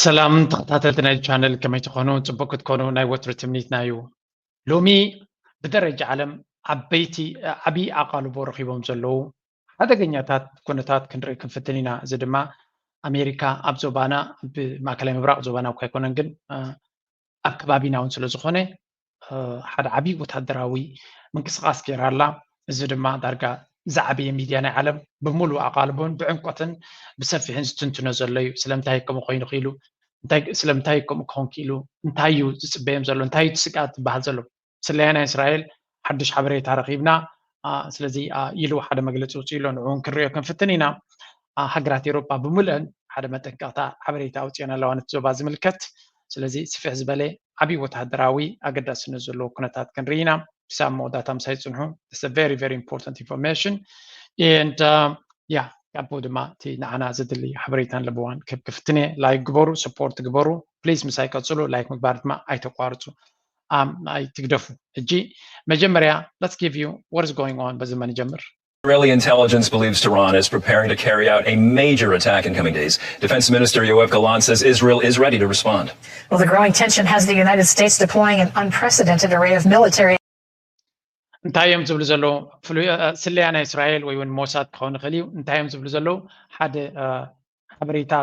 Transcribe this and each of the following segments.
ሰላም ተኸታተልቲ ናይ ቻነል፣ ከመይ ትኾኑ? ጽቡቅ ክትኮኑ ናይ ወትሩ ትምኒትና እዩ። ሎሚ ብደረጃ ዓለም ዓበይቲ ዓብዪ ኣቓልቦ ረኺቦም ዘለዉ ሓደገኛታት ኩነታት ክንርኢ ክንፍትን ኢና። እዚ ድማ ኣሜሪካ ኣብ ዞባና፣ ኣብ ማእከላይ ምብራቕ ዞባና እኳ ኣይኮነን፣ ግን ኣብ ከባቢና እውን ስለ ዝኾነ ሓደ ዓብዪ ወታደራዊ ምንቅስቓስ ገይራ ኣላ። እዚ ድማ ዳርጋ ዝዓበየ ሚድያ ናይ ዓለም ብምሉእ ኣቓልቦን ብዕምቆትን ብሰፊሕን ዝትንትኖ ዘሎ እዩ። ስለምንታይ ከምኡ ኮይኑ ክኢሉ? ስለምንታይ ከምኡ ክኸውን ክኢሉ? እንታይ እዩ ዝፅበዮም ዘሎ? እንታይ እዩ ስግኣት ዝበሃል ዘሎ? ስለያ ናይ እስራኤል ሓዱሽ ሓበሬታ ረኺብና። ስለዚ ኢሉ ሓደ መግለፂ ውፅኡ ኣሎ። ንዕኡ ክንሪኦ ክንፍትን ኢና። ሃገራት ኤውሮጳ ብምልአን ሓደ መጠንቀቕታ ሓበሬታ ኣውፅኦን ኣለዋ ነቲ ዞባ ዝምልከት። ስለዚ ስፍሕ ዝበለ ዓብዪ ወታደራዊ ኣገዳስነት ዘለዎ ኩነታት ክንርኢ ኢና። ክሳብ መወዳእታ ምሳይ ፅንሑ። It's a very, very important information. And yeah, ካብኡ ድማ እቲ ንዓና ዘድሊ ሓበሬታን ለበዋን ክህብ ክፍትን እየ። ላይክ ግበሩ፣ ሰፖርት ግበሩ ፕሊዝ። ምሳይ ቀፅሉ። ላይክ ምግባር ድማ ኣይተቋርፁ፣ ኣይትግደፉ። ሕጂ መጀመርያ let's give you what is going on። በዚ መን ይጀምር? Israeli intelligence believes Tehran is preparing to carry out a major attack in coming days. Defense Minister Yoav Gallant says Israel is ready to respond. Well, the growing tension has the United States deploying an unprecedented array of military እንታይ እዮም ዝብሉ ዘለዉ? ስለያ ናይ እስራኤል ወይ እውን ሞሳድ ክኸውን ይኽእል እዩ። እንታይ እዮም ዝብሉ ዘለዉ? ሓደ ሓበሬታ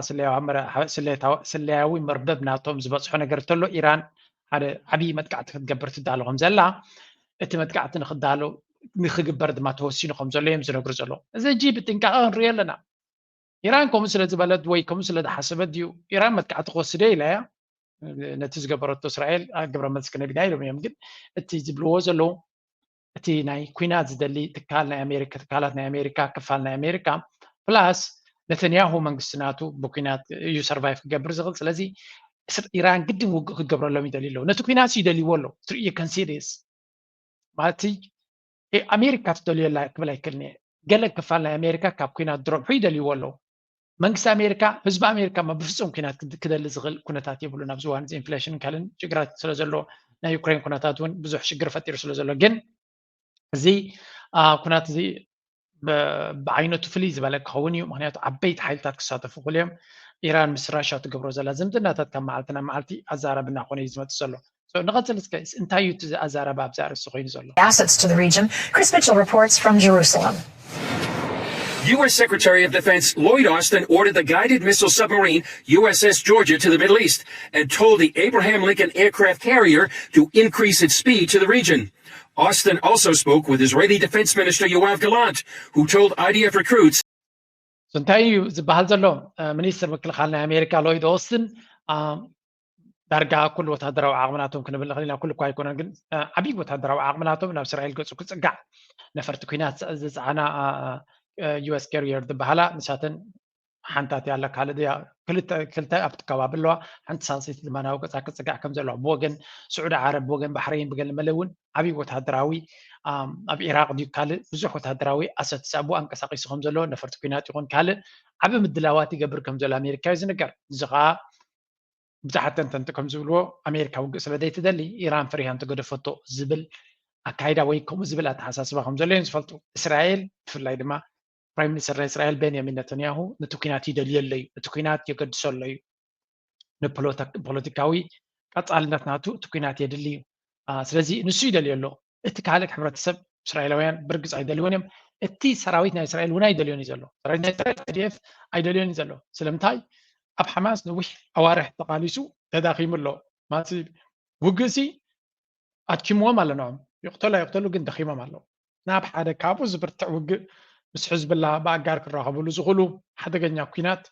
ስለያዊ መርበብ ናቶም ዝበፅሖ ነገር እንተሎ፣ ኢራን ሓደ ዓብዪ መጥቃዕቲ ክትገብር ትዳሎ ከም ዘላ፣ እቲ መጥቃዕቲ ንክዳሎ ንክግበር ድማ ተወሲኑ ከም ዘሎ እዮም ዝነግሩ ዘለዉ። እዚ ሕጂ ብጥንቃቐ ክንሪኦ ኣለና። ኢራን ከምኡ ስለ ዝበለት ወይ ከምኡ ስለ ዝሓሰበት ድዩ ኢራን መጥቃዕቲ ክወስደ ኢላ እያ? ነቲ ዝገበረቶ እስራኤል ግብረ መልሲ ክነግዳ ኢሎም እዮም። ግን እቲ ዝብልዎ ዘለዉ እቲ ናይ ኩናት ዝደሊ ትካል ናይ ኣሜሪካ፣ ትካላት ናይ ኣሜሪካ፣ ክፋል ናይ ኣሜሪካ ፕላስ ነተንያሁ መንግስቲ ናቱ ብኩናት እዩ ሰርቫይቭ ክገብር ዝኽእል። ስለዚ ኢራን ግድን ውግእ ክገብረሎም ይደልዩ ኣለዉ። ነቲ ኩናት ይደልይዎ ኣለዉ። ትርእዩ ከንሲድስ ማለት ኣሜሪካ ትደልዮ ኣላ ክብል ኣይክእልን እየ። ገለ ክፋል ናይ ኣሜሪካ ካብ ኩናት ድረብሑ ይደልይዎ ኣለዉ። መንግስቲ ኣሜሪካ፣ ህዝቢ ኣሜሪካ ማ ብፍጹም ኩናት ክደሊ ዝኽእል ኩነታት የብሉን። ኣብዚ እዋን እዚ ኢንፍሌሽን ካልእን ሽግራት ስለ ዘሎ ናይ ዩክሬን ኩነታት እውን ብዙሕ ሽግር ፈጢሩ ስለ ዘሎ፣ ግን እዚ ኩናት እዚ ብዓይነቱ ፍልይ ዝበለ ክኸውን እዩ። ምክንያቱ ዓበይቲ ሓይልታት ክሳተፉ ክኽእሉ እዮም። ኢራን ምስ ራሻ ትገብሮ ዘላ ዝምድናታት ካብ መዓልቲ ናብ መዓልቲ ኣዛራቢ እናኾነ እዩ ዝመፅእ ዘሎ። ንቐፅል እስከ፣ እንታይ እዩ እቲ ኣዛራቢ ኣብዚ ኣርእስቲ ኮይኑ ዘሎ? Assets to the region. Chris Mitchell reports from Jerusalem. U S Secretary of Defense Lloyd Austin ordered the guided missile submarine U S S Georgia to the Middle East and told the Abraham Lincoln aircraft carrier to increase its speed to the region. Austin also spoke with Israeli Defense Minister Yoav Gallant, who told I D F recruits. እንታይ እዩ ዝበሃል ዘሎ? ሚኒስትር ምክልኻል ናይ ኣሜሪካ ሎይድ ኦስትን ዳርጋ ኩሉ ወታደራዊ ዓቕምናቶም ክንብል ንኽእል ኢና። ኩሉ እኳ ኣይኮነን፣ ግን ዓብዪ ወታደራዊ ዓቕምናቶም ናብ እስራኤል ገፁ ክፅጋዕ ነፈርቲ ኩናት ዝፀዓና ዩ ኤስ ካሪየር ዝበሃላ ንሳተን ሓንታት ያለ ካልእ ክልተ ኣብቲ ከባቢ ኣለዋ። ሓንቲ ሳልሰይቲ ድማ ናብ ገፃ ክፅጋዕ ከም ዘለዋ ብወገን ስዑዲ ዓረብ፣ ብወገን ባሕረይን፣ ብገለ መለ እውን ዓብዪ ወታደራዊ ኣብ ኢራቅ ድዩ ካልእ ብዙሕ ወታደራዊ ኣሰትስ ኣብኡ ኣንቀሳቂሱ ከም ዘሎ ነፈርቲ ኩናት ይኹን ካልእ ዓቢ ምድላዋት ይገብር ከም ዘሎ ኣሜሪካ እዩ ዝንገር። እዚ ከዓ ብዙሓት ተንተንቲ ከም ዝብልዎ ኣሜሪካ ውግእ ስለ ዘይትደሊ ኢራን ፈሪሃ እንተገደፈቶ ዝብል ኣካይዳ ወይ ከምኡ ዝብል ኣተሓሳስባ ከም ዘሎ እዮም ዝፈልጡ። እስራኤል ብፍላይ ድማ ፕራይም ሚኒስተር ናይ እስራኤል ቤንያሚን ነተንያሁ ነቲ ኩናት ይደልዮ ኣሎ እዩ፣ እቲ ኩናት የገድሶ ኣሎ እዩ፣ ንፖለቲካዊ ቀፃልነት ናቱ እቲ ኩናት የድሊ እዩ። ስለዚ ንሱ ይደልዮ ኣሎ። እቲ ካልእ ሕብረተሰብ እስራኤላውያን ብርግፅ ኣይደልዮን እዮም። እቲ ሰራዊት ናይ እስራኤል እውን ኣይደልዮን እዩ ዘሎ። ሰራዊት ናይ እስራኤል ቲ ዲ ኤፍ ኣይደልዮን እዩ ዘሎ። ስለምንታይ? ኣብ ሓማስ ነዊሕ ኣዋርሕ ተቓሊሱ ተዳኺሙ ኣሎ። ማለት ውግእሲ ኣድኪምዎም ኣሎ። ንዖም ይቕተሉ ኣይቕተሉ ግን ደኺሞም ኣለዉ። ናብ ሓደ ካብኡ ዝብርትዕ ውግእ ምስ ሕዝብላ ብኣጋር ክራኸብሉ ዝኽእሉ ሓደገኛ ኩናት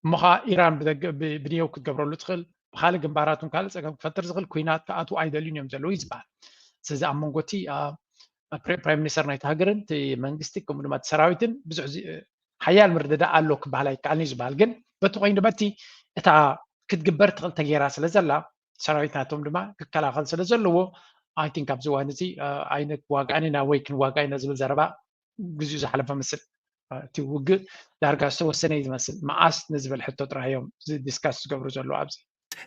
እሞ ኸዓ ኢራን ብደገ ብንየው ክትገብረሉ ትኽእል ብካልእ ግንባራቱን ካልእ ፀገም ክፈጥር ዝኽእል ኩናት ክኣትዉ ኣይደልዩን እዮም ዘለዉ እዩ ዝበሃል። ስለዚ ኣብ መንጎ እቲ ፕራይም ሚኒስተር ናይቲ ሃገርን እቲ መንግስቲ ከምኡ ድማ እቲ ሰራዊትን ብዙሕ ሓያል ምርድዳእ ኣሎ ክበሃል ኣይከኣልን እዩ ዝበሃል። ግን በቲ ኮይኑ በቲ እታ ክትግበር ትኽእል ተገይራ ስለ ዘላ ሰራዊት ናቶም ድማ ክከላኸል ስለ ዘለዎ I think ኣብዚ እዋን እዚ ኣይንዋጋእን ኢና ወይ ክንዋጋእ ኢና ዝብል ዘረባ ግዚኡ ዝሓለፈ መስል። እቲ ውግእ ዳርጋ ዝተወሰነ እዩ ዝመስል። መዓስ ንዝብል ሕቶ ጥራሕ እዮም ዲስካስ ዝገብሩ ዘለዉ ኣብዚ።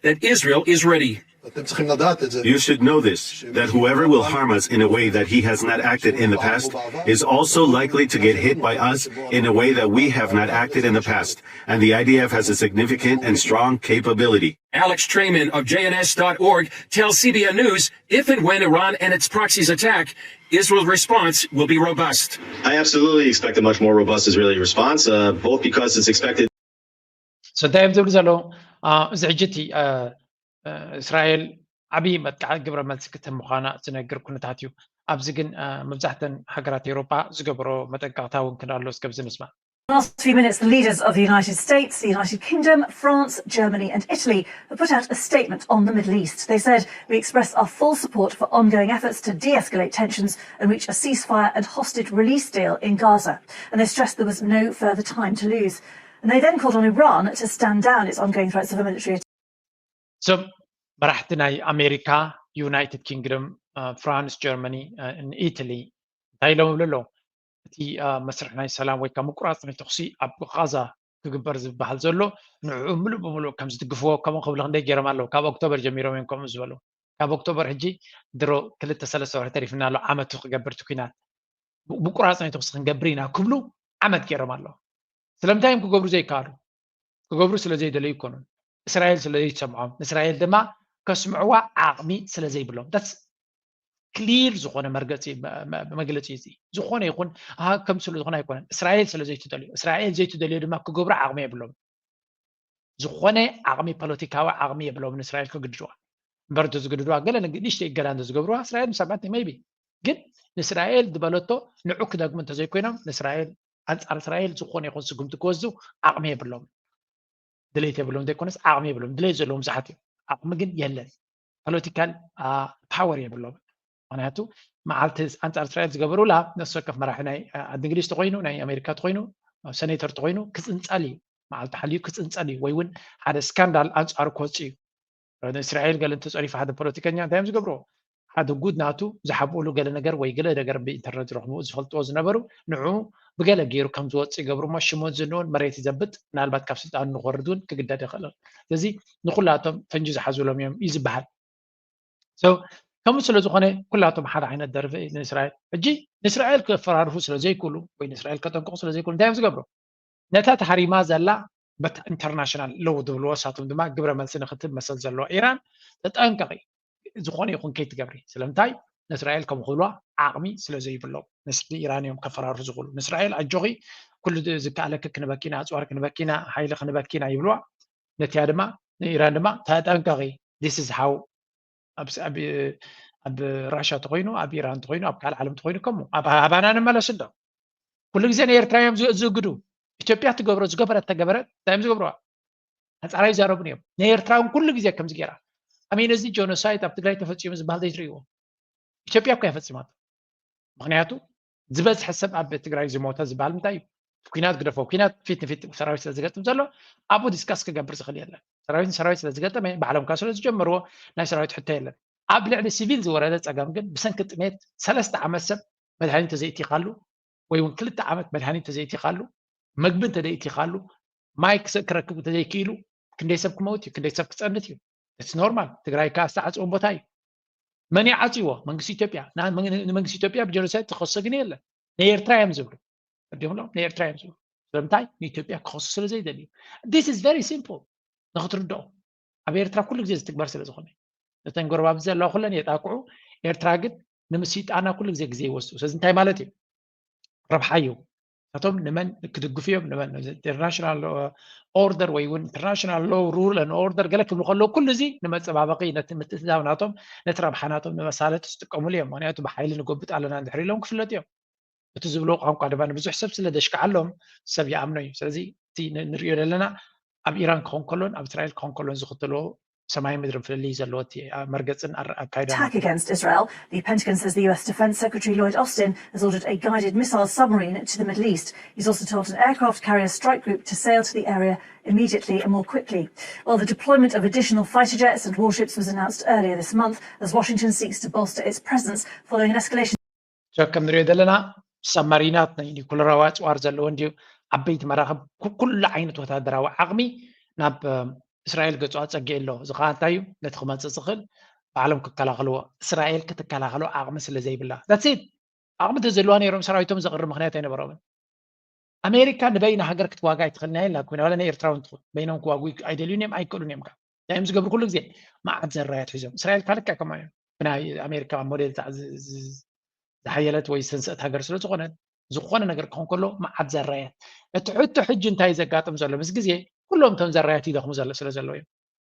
that Israel is ready. אתם צריכים לדעת את זה. You should know this, that whoever will harm us in a way that he has not acted in the past is also likely to get hit by us in a way that we have not acted in the past. And the I D F has a significant and strong capability. Alex Trayman of J N S dot org tells C B N News if and when Iran and its proxies attack, Israel's response will be robust. I absolutely expect a much more robust Israeli response, uh, both because it's expected So እንታይ እዮም ዝብሉ ዘለዉ? እዚ ሕጂ እቲ እስራኤል ዓብዪ መጥቃዕቲ ግብረ መልሲ ክትህብ ምዃና ዝነግር ኩነታት እዩ። ኣብዚ ግን መብዛሕተን ሃገራት ኤውሮጳ ዝገብሮ መጠንቀቕታ እውን ክዳሎ እስከ ኣብዚ ንስማ። Last few minutes, the leaders of the United States, the United Kingdom, France, Germany, and Italy have put out a statement on the Middle East. They said, "We express our full support for ongoing efforts to de escalate tensions and reach a ceasefire and hostage release deal in Gaza." And they stressed there was no further time to lose. And they then called on Iran to stand down its ongoing threats of a military attack. እዞም መራሕቲ ናይ ኣሜሪካ፣ ዩናይትድ ኪንግደም፣ ፍራንስ፣ ጀርመኒ፣ ኢትሊ እንታይ ኢሎም ይብሉ ኣለዉ? እቲ መስርሕ ናይ ሰላም ወይ ከዓ ምቁራፅ ናይ ተኩሲ ኣብ ቃዛ ክግበር ዝበሃል ዘሎ ንዕኡ ምሉእ ብምሉእ ከም ዝድግፍዎ ከምኡ ክብሉ ክንደይ ገይሮም ኣለዉ። ካብ ኦክቶበር ጀሚሮም እዮም ከምኡ ዝበሉ። ካብ ኦክቶበር ሕጂ ድሮ ክልተ ሰለስተ ወርሒ ተሪፍና ኣሎ ዓመቱ ክገብር እቲ ኩናት። ምቁራፅ ናይ ተኩሲ ክንገብር ኢና ክብሉ ዓመት ገይሮም ኣለዉ። ስለምንታይ እዮም ክገብሩ ዘይከኣሉ? ክገብሩ ስለ ዘይደለዩ ይኮኑን፣ እስራኤል ስለ ዘይትሰምዖም፣ ንእስራኤል ድማ ከስምዕዋ ዓቕሚ ስለ ዘይብሎም። That's clear ዝኾነ መርገፂ መግለፂ እዚ። ዝኾነ ይኹን ከም ስለ ዝኾነ ኣይኮነን። እስራኤል ስለ ዘይትደልዩ፣ እስራኤል ዘይትደልዮ ድማ ክገብሩ ዓቕሚ የብሎም። ዝኾነ ዓቕሚ፣ ፖለቲካዊ ዓቕሚ የብሎም ንእስራኤል ክግድድዋ። እምበር እንተዝግድድዋ፣ ገለ ንእሽተይ እገዳ እንተዝገብርዋ እስራኤል ምሰማዕቲ maybe። ግን ንእስራኤል ዝበለቶ ንዑ ክደግሙ እንተዘይኮይኖም ንእስራኤል፣ ኣንፃር እስራኤል ዝኾነ ይኹን ስጉምቲ ክወስዱ ዓቕሚ የብሎም። ድሌት የብሎም ዘይኮነስ ዓቕሚ የብሎም። ድሌት ዘለዎም ብዙሓት እዮም። ዓቕሚ ግን የለን። ፖለቲካል ፓወር የብሎም። ምክንያቱ መዓልቲ ኣንፃር እስራኤል ዝገበሩላ ነፍሲ ወከፍ መራሒ ናይ ዓዲ እንግሊዝ ተኮይኑ፣ ናይ ኣሜሪካ ተኮይኑ፣ ሰኔተር ተኮይኑ ክፅንፀል እዩ። መዓልቲ ሓልዩ ክፅንፀል እዩ። ወይ እውን ሓደ ስካንዳል ኣንፃሩ ክወፅእ እዩ። ንእስራኤል ገለ እንተፀሪፉ ሓደ ፖለቲከኛ እንታይ እዮም ዝገብርዎ? ሓደ ጉድ ናቱ ዝሓብኡሉ ገለ ነገር ወይ ገለ ነገር ብኢንተርነት ዝረኽቡ ዝፈልጥዎ ዝነበሩ ንዑ ብገለ ገይሩ ከም ዝወፅእ ይገብሩ እሞ ሽሞት ዝንኡን መሬት ይዘብጥ፣ ምናልባት ካብ ስልጣኑ ንክወርድ እውን ክግደድ ይኽእል። ስለዚ ንኩላቶም ፈንጂ ዝሓዙሎም እዮም እዩ ዝበሃል። ከምኡ ስለ ዝኾነ ኩላቶም ሓደ ዓይነት ደርፊ እዩ ንእስራኤል። ሕጂ ንእስራኤል ከፈራርፉ ስለ ዘይክእሉ ወይ ንእስራኤል ከጠንቅቑ ስለ ዘይክእሉ እንታይ እዮም ዝገብሩ? ነታ ተሃሪማ ዘላ በቲ ኢንተርናሽናል ሎው ዝብልዎ እሳቶም ድማ ግብረ መልሲ ንክትህብ መሰል ዘለዋ ኢራን ተጠንቀቂ፣ ዝኾነ ይኹን ከይትገብሪ። ስለምንታይ? ንእስራኤል ከም ክብልዋ ዓቕሚ ስለ ዘይብሎም ንስዲ ኢራን እዮም ከፈራርፉ ዝኽእሉ። ንእስራኤል ኣጆኺ ኩሉ ዝከኣለኪ ክንበኪና፣ ኣፅዋር ክንበኪና፣ ሓይሊ ክንበኪና ይብልዋ። ነቲያ ድማ ንኢራን ድማ ተጠንቀቂ፣ this is how ኣብ ራሻ ተኮይኑ ኣብ ኢራን ተኮይኑ ኣብ ካልእ ዓለም ተኮይኑ ከምኡ ኣብ ኣባና ንመለስ እንዶ ኩሉ ግዜ ንኤርትራ እዮም ዝእግዱ። ኢትዮጵያ ትገብሮ ዝገበረት ተገበረት እንታይ እዮም ዝገብርዋ? ኣንፃራይ ይዛረቡን እዮም። ንኤርትራ እውን ኩሉ ግዜ ከምዚ ገይራ ኣሜን እዚ ጆኖሳይድ ኣብ ትግራይ ተፈፂሙ ዝበሃል ዘይትርእይዎ ኢትዮጵያ እኮ እያ ፈፂማቶ። ምክንያቱ ዝበዝሐ ሰብ ኣብ ትግራይ ዝሞተ ዝበሃል እንታይ እዩ? ኩናት ግደፎ፣ ኩናት ፊት ንፊት ሰራዊት ስለ ዝገጥም ዘሎ ኣብኡ ዲስካስ ክገብር ዝኽእል የለን። ሰራዊት ንሰራዊት ስለ ዝገጠመ ባዕሎም ካብ ስለ ዝጀመርዎ ናይ ሰራዊት ሕቶ የለን። ኣብ ልዕሊ ሲቪል ዝወረደ ፀገም ግን ብሰንኪ ጥሜት ሰለስተ ዓመት ሰብ መድሃኒት ተዘይእቲኻሉ ወይ እውን ክልተ ዓመት መድሃኒት ተዘይእቲኻሉ መግቢ እንተዘይእቲኻሉ ማይ ክረክብ እንተዘይክኢሉ ክንደይ ሰብ ክመውት እዩ፣ ክንደይ ሰብ ክፀንት እዩ። It's normal። ትግራይ ከዓ ዝተዓፅወን ቦታ እዩ። መን ይዓፅዎ? መንግስቲ ኢትዮጵያ። ንመንግስቲ ኢትዮጵያ ብጀኖሳይድ ዝኸሶ ግን የለን። ናይ ኤርትራ እዮም ዝብሉ። ኣዲምሎም ናይ ኤርትራ እዮም ዝብሉ። ስለምንታይ? ንኢትዮጵያ ክኸሱ ስለ ዘይደልዩ። This is very simple ንክትርድኦ። ኣብ ኤርትራ ኩሉ ግዜ ዝትግበር ስለ ዝኾነ እተን ጎረባብቲ ዘለዋ ኩለን የጣቅዑ። ኤርትራ ግን ንምስይጣና ኩሉ ግዜ ግዜ ይወስዱ። ስለዚ እንታይ ማለት እዩ? ረብሓ እዩ። እሳቶም ንመን ክድግፉ እዮም? ንመን ኢንተርናሽናል ኦርደር ወይ እውን ኢንተርናሽናል ሎ ሩል ን ኦርደር ገለ ክብሉ ከለዉ ኩሉ እዚ ንመፀባበቂ ነቲ ምትእትታው ናቶም ነቲ ረብሓ ናቶም ንመሳለጢ ዝጥቀሙሉ እዮም። ምክንያቱ ብሓይሊ ንጎብጥ ኣለና እንድሕር ኢሎም ክፍለጡ እዮም። እቲ ዝብሎ ቋንቋ ድማ ንብዙሕ ሰብ ስለ ደሽክዓሎም ሰብ ይኣምኖ እዩ። ስለዚ እቲ ንሪኦ ዘለና ኣብ ኢራን ክኾን ከሎን ኣብ እስራኤል ክኾን ከሎን ዝኽተልዎ ሰማይ ምድርን ፍልልይ ዘለዎ እቲ መርገፅን ኣካይዳ attack against Israel. The Pentagon says the U S Defense Secretary Lloyd Austin has ordered a guided missile submarine to the Middle East. He's also told an aircraft carrier strike group to sail to the area immediately and more quickly. Well, the deployment of additional fighter jets and warships was announced earlier this month as Washington seeks to bolster its presence following an escalation. ከም ንሪኦ ዘለና ሰብማሪናት ናይ ኒኩለራዊ ኣፅዋር ዘለዎ እንዲዩ ዓበይቲ መራኽብ ኩሉ ዓይነት ወታደራዊ ዓቕሚ ናብ እስራኤል ገጹ ኣጸጊ ኣሎ። እዚ ከዓ እንታይ እዩ? ነቲ ክመጽእ ዝኽእል ባዕሎም ክከላኸልዎ። እስራኤል ክትከላኸሎ ዓቕሚ ስለ ዘይብላ። That's it። ዓቕሚ እንተዘለዋ ነይሮም ሰራዊቶም ዘቕርብ ምኽንያት ኣይነበሮምን። ኣሜሪካ ንበይና ሃገር ክትዋጋ ኣይትኽእል ናይ ላ ኮይና ዋላ ናይ ኤርትራ እውን ትኹን በይኖም ክዋጉ ኣይደልዩን እዮም ኣይክእሉን እዮም። ካብ እንታይ እዮም ዝገብሩ? ኩሉ ግዜ መዓት ዘራያት ሒዞም። እስራኤል ካልካ ከማ እዮም። ብናይ ኣሜሪካ ሞዴል ዝሓየለት ወይ ዝተንስአት ሃገር ስለ ዝኾነት ዝኾነ ነገር ክኾን ከሎ መዓት ዘራያት። እቲ ሕቶ ሕጂ እንታይ ዘጋጥም ዘሎ? ምስ ግዜ ኩሎም እቶም ዘራያት ይደኽሙ ስለ ዘለዉ እዮም።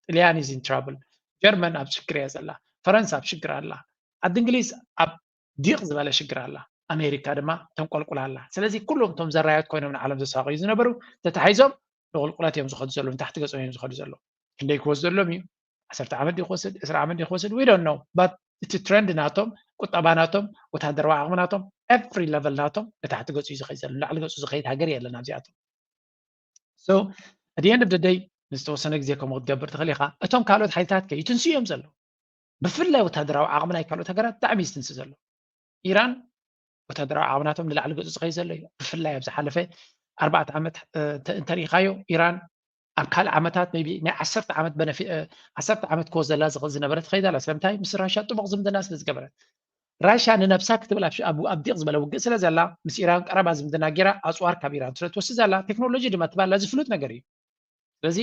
ጥልያን is in trouble። ጀርመን ኣብ ሽግር እያ ዘላ። ፈረንሳ ኣብ ሽግር ኣላ። ዓዲ እንግሊዝ ኣብ ዲቕ ዝበለ ሽግር ኣላ። ኣሜሪካ ድማ ተንቆልቁላ ኣላ። ስለዚ ኩሎም እቶም ዘራያት ኮይኖም ንዓለም ዘሳቐዩ ዝነበሩ ተታሒዞም ንቁልቁለት እዮም ዝኸዱ ዘለዉ፣ ንታሕቲ ገጾም እዮም ዝኸዱ ዘለዉ። ክንደይ ክወስደሎም እዩ? ዓሰርተ ዓመት ድዩ ክወስድ? ዕስራ ዓመት ድዩ ክወስድ? We don't know። But እቲ ትረንድ ናቶም፣ ቁጠባ ናቶም፣ ወታደራዊ ዓቕሚ ናቶም፣ every level ናቶም ንታሕቲ ገጹ እዩ ዝኸይድ ዘሎ። ንላዕሊ ገጹ ዝኸይድ ሃገር የለን ኣብዚኣቶም። So at the end of the day ንዝተወሰነ ግዜ ከምኡ ክትገብር ትኽእል ኢኻ። እቶም ካልኦት ሓይልታት ከ ይትንስኡ እዮም ዘለዉ። ብፍላይ ወታደራዊ ዓቕሚ ናይ ካልኦት ሃገራት ብጣዕሚ እዩ ዝትንስእ ዘሎ። ኢራን ወታደራዊ ዓቕሚ ናቶም ንላዕሊ ገጹ ዝኸይድ ዘሎ እዩ። ብፍላይ ኣብ ዝሓለፈ ኣርባዕተ ዓመት እንተሪኢኻዮ ኢራን ኣብ ካልእ ዓመታት ቢ ናይ ዓሰርተ ዓመት በነፊ ዓሰርተ ዓመት ክወስደላ ዝኽእል ዝነበረ ትኸይድ ኣላ። ስለምንታይ? ምስ ራሻ ጥቡቕ ዝምድና ስለ ዝገበረት። ራሻ ንነብሳ ክትብል ኣብ ዲቕ ዝበለ ውግእ ስለ ዘላ ምስ ኢራን ቀረባ ዝምድና ጌራ ኣፅዋር ካብ ኢራን ስለ ትወስድ ዘላ ቴክኖሎጂ ድማ ትባላ ዝፍሉጥ ነገር እዩ። ስለዚ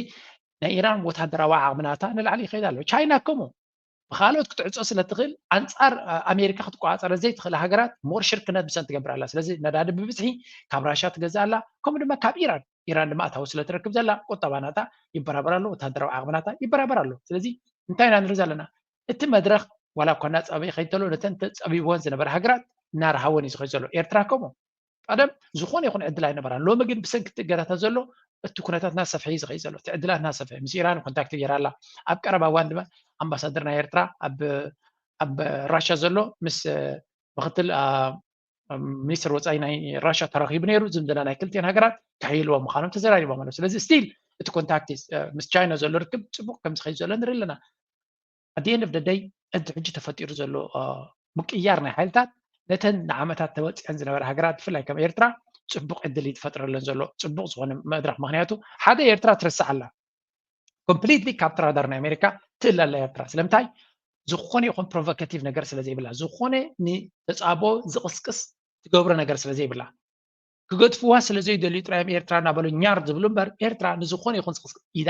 ናይ ኢራን ወታደራዊ ዓቕሚ ናታ ንላዕሊ ይኸይድ ኣሎ። ቻይና ከምኡ ብካልኦት ክትዕፆ ስለ ትኽእል ኣንፃር ኣሜሪካ ክትቆፃፀረ ዘይትኽእል ሃገራት ሞር ሽርክነት ብሰን ትገብር ኣላ። ስለዚ ነዳዲ ብብዝሒ ካብ ራሻ ትገዝእ ኣላ፣ ከምኡ ድማ ካብ ኢራን። ኢራን ድማ ኣታዊ ስለ ትረክብ ዘላ ቁጠባ ናታ ይበራበር ኣሎ፣ ወታደራዊ ዓቕሚ ናታ ይበራበር ኣሎ። ስለዚ እንታይ ኢና ንርኢ ዘለና? እቲ መድረኽ ዋላ እኳ እናፀበ ይኸይድ ተሎ ነተን ተፀቢብወን ዝነበረ ሃገራት እናረሃወን እዩ ዝኸይድ ዘሎ። ኤርትራ ከምኡ ቀደም ዝኾነ ይኹን ዕድል ኣይነበራን። ሎሚ ግን ብሰንኪ እቲ እገዳታት ዘሎ እቲ ኩነታት እናሰፍሐ እዩ ዝኸይድ ዘሎ። እቲ ዕድላት እናሰፍሐ ምስ ኢራን ኮንታክት ገይራ ኣላ። ኣብ ቀረባ እዋን ድማ ኣምባሳደር ናይ ኤርትራ ኣብ ኣብ ራሻ ዘሎ ምስ ምክትል ሚኒስትር ወፃኢ ናይ ራሻ ተራኺቡ ነይሩ። ዝምድና ናይ ክልቲኤን ሃገራት ከሕይልዎ ምዃኖም ተዘራሪቦም ኣለዉ። ስለዚ ስቲል እቲ ኮንታክት ምስ ቻይና ዘሎ ርክብ ፅቡቅ ከም ዝኸይድ ዘሎ ንርኢ ኣለና። ኣት ኤንድ ኦፍ ደይ እቲ ሕጂ ተፈጢሩ ዘሎ ምቅያር ናይ ሓይልታት ነተን ንዓመታት ተወፂዐን ዝነበረ ሃገራት ብፍላይ ከም ኤርትራ ፅቡቅ ዕድል እዩ ዝፈጥረለን ዘሎ ፅቡቅ ዝኾነ መድረክ። ምክንያቱ ሓደ ኤርትራ ትረስዕ ኣላ ኮምፕሊትሊ ካብቲ ራዳር ናይ ኣሜሪካ ትእለ ኣላ ኤርትራ። ስለምንታይ? ዝኾነ ይኹን ፕሮቮካቲቭ ነገር ስለ ዘይብላ፣ ዝኾነ ንተፃቦ ዝቕስቅስ ትገብሮ ነገር ስለ ዘይብላ። ክገድፍዋ ስለ ዘይደልዩ ጥራይ እዮም ኤርትራ እናበሉ ኛር ዝብሉ እምበር ኤርትራ ንዝኾነ ይኹን ዝቕስቅስ ኢዳ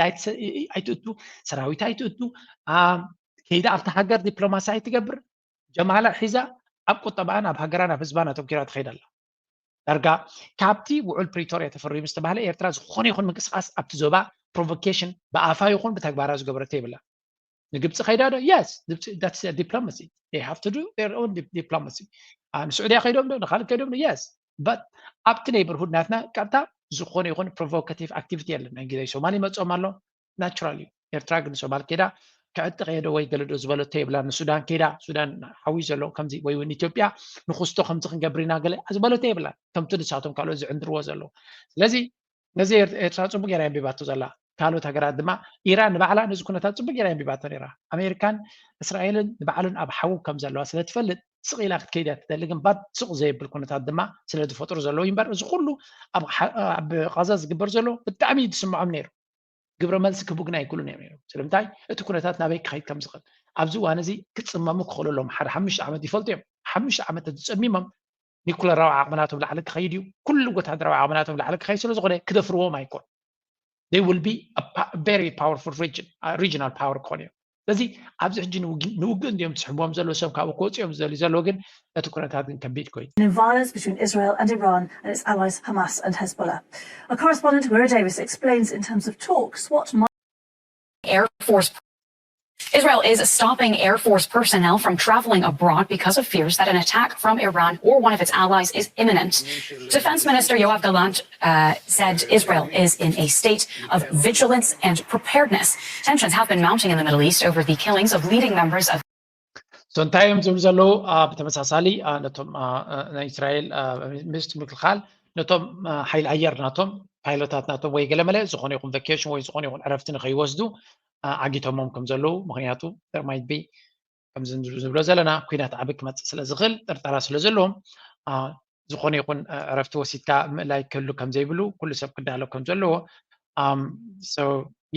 ኣይትእቱ፣ ሰራዊት ኣይትእቱ፣ ከይዳ ኣብቲ ሃገር ዲፕሎማሲ ኣይትገብር። ጀማላ ሒዛ ኣብ ቁጠባኣን ኣብ ሃገራን ኣብ ህዝባን ኣተኪራ ትኸይድ ኣላ። ዳርጋ ካብቲ ውዑል ፕሪቶርያ ተፈሪሙ ዝተባህለ ኤርትራ ዝኾነ ይኹን ምንቅስቃስ ኣብቲ ዞባ ፕሮቮኬሽን ብኣፋ ይኹን ብተግባራ ዝገበረቶ የብላ። ንግብፂ ከይዳ ዶ? የስ። ዲፕሎማሲ they have to do their own diplomacy። ንስዑድያ ከይዶም ዶ ንካልእ ከይዶም ዶ? የስ። በት ኣብቲ ኔይበርሁድ ናትና ቀጥታ ዝኾነ ይኹን ፕሮቮካቲቭ ኣክቲቪቲ የለን። ናይ ግዜ ሶማል ይመፅኦም ኣሎ ናቹራል እዩ። ኤርትራ ግን ሶማል ከይዳ ክዕጥቕ እየ ዶ ወይ ገለ ዶ ዝበለቶ የብላ። ንሱዳን ከይዳ ሱዳን ሓዊ ዘሎ ከምዚ ወይ እውን ኢትዮጵያ ንክስቶ ከምዚ ክንገብር ኢና ገለ ዝበለቶ የብላ። ከምቲ ንሳቶም ካልኦት ዝዕንድርዎ ዘለዉ። ስለዚ ነዚ ኤርትራ ፅቡቅ ገይራ የንቢባቶ ዘላ። ካልኦት ሃገራት ድማ ኢራን ንባዕላ ነዚ ኩነታት ፅቡቅ ገይራ የንቢባቶ ነይራ። ኣሜሪካን እስራኤልን ንባዕለን ኣብ ሓዊ ከም ዘለዋ ስለ ትፈልጥ ስቕ ኢላ ክትከይድ እያ ትደሊ። ግን ባድ ስቕ ዘየብል ኩነታት ድማ ስለ ዝፈጥሩ ዘለዉ እዩ እምበር እዚ ኩሉ ኣብ ቃዛ ዝግበር ዘሎ ብጣዕሚ እዩ ዝስምዖም ነይሩ። ግብረ መልሲ ክህቡ ግን ኣይክእሉን እዮም ነይሮም። ስለምንታይ? እቲ ኩነታት ናበይ ክኸይድ ከም ዝኽእል ኣብዚ እዋን እዚ ክፅመሙ ክኽእሉ ኣለዎም። ሓደ ሓሙሽተ ዓመት ይፈልጡ እዮም። ሓሙሽተ ዓመት ተዝፀሚሞም ኒኩለራዊ ዓቕምናቶም ላዕሊ ክኸይድ እዩ። ኩሉ ወታደራዊ ዓቕምናቶም ላዕሊ ክኸይድ ስለ ዝኾነ ክደፍርዎም ኣይኮን። They will be a very powerful region, regional power ክኾኑ እዮም። ስለዚ ኣብዚ ሕጂ ንውግእ እንዲዮም ዝስሕብዎም ዘለዉ ሰብ ካብኡ ክወፅኦም ዝደልዩ ዘለዉ ግን እቲ ኩነታት ግን ከቢድ ኮይኑ In violence between Israel and Iran and its allies Hamas and Hezbollah. Our correspondent Mira Davis explains in terms of talks what might Air Force Israel is stopping Air Force personnel from traveling abroad because of fears that an attack from Iran or one of its allies is imminent. Defense Minister Yoav Gallant uh, said Israel is in a state of vigilance and preparedness. Tensions have been mounting in the Middle East over the killings of leading members of So እንታይ እዮም ዝብሉ ዘለዉ? ብተመሳሳሊ ነቶም ናይ እስራኤል ሚኒስትር ምክልኻል ነቶም ሓይሊ ኣየር ናቶም ፓይሎታት ናቶም ወይ ገለመለ ዝኾነ ይኹን ቨኬሽን ወይ ዝኾነ ይኹን ዕረፍቲ ንኸይወስዱ ዓጊቶሞም ከም ዘለዉ፣ ምክንያቱ there might be ከምዚ ዝብሎ ዘለና ኩናት ዓቢ ክመፅእ ስለ ዝኽእል ጥርጠራ ስለ ዘለዎም ዝኾነ ይኹን ዕረፍቲ ወሲድካ ምእላይ ክህሉ ከም ዘይብሉ ኩሉ ሰብ ክዳሎ ከም ዘለዎ so